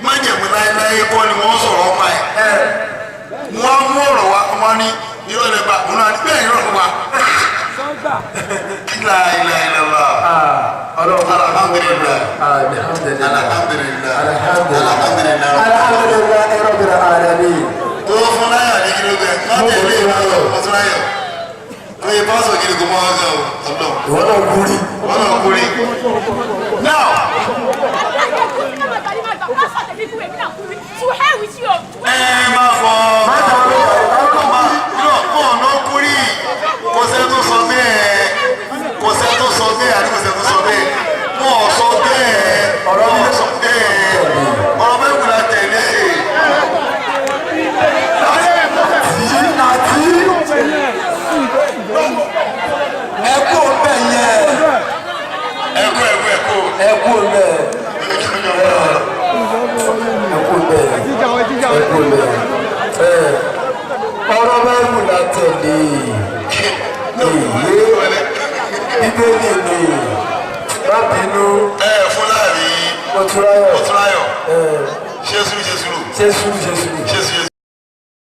S1: májẹ̀mú láéláé kọ́ ni wọ́n sọ̀rọ̀ ọmọ ẹ̀. Wọ́n á mú ọ̀rọ̀ wa, ọmọ ní irọ́ lẹ pa, òun náà ní bẹ́ẹ̀ irọ́ wa.
S3: Sọ́gbà.
S1: La ilaha illallah. Alhamdulillah.
S6: Alhamdulillah.
S1: Alhamdulillah.
S6: Alhamdulillah.
S1: Alhamdulillah.
S6: Alhamdulillah rabbil alamin.
S1: Tó fún láyà ní kí ló gbẹ, má tẹ̀lé ìwà ọ̀tún láyọ̀. Ó yẹ pásọ̀ gidi kò mọ́ ọ̀gá o, ọ̀dọ̀.
S6: Ìwọ náà kúrí.
S1: Wọ́n náà kúrí. Now, ẹ máa fọ ọ̀nà kúrí. Kò sẹ́ tó sọ bẹ́ẹ̀. Kò sẹ́ tó sọ bẹ́ẹ̀ àti kò sẹ́ tó sọ bẹ́ẹ̀. Wọ́n ò sọ bẹ́ẹ̀. Ọ̀rọ̀ mi sọ bẹ́ẹ̀. Ọ̀rọ̀ bẹ́ẹ̀ kúrò tẹ̀lé.
S6: Tí àti ẹ kú
S3: Bíbélì ni, má bínú.
S1: Ẹ fún láàrin.
S3: Mọ́túráyọ̀.
S1: Mọ́túnráyọ̀, ṣé sùúrù, ṣe sùúrù.
S3: Ṣé sùúrù, ṣe sùúrù.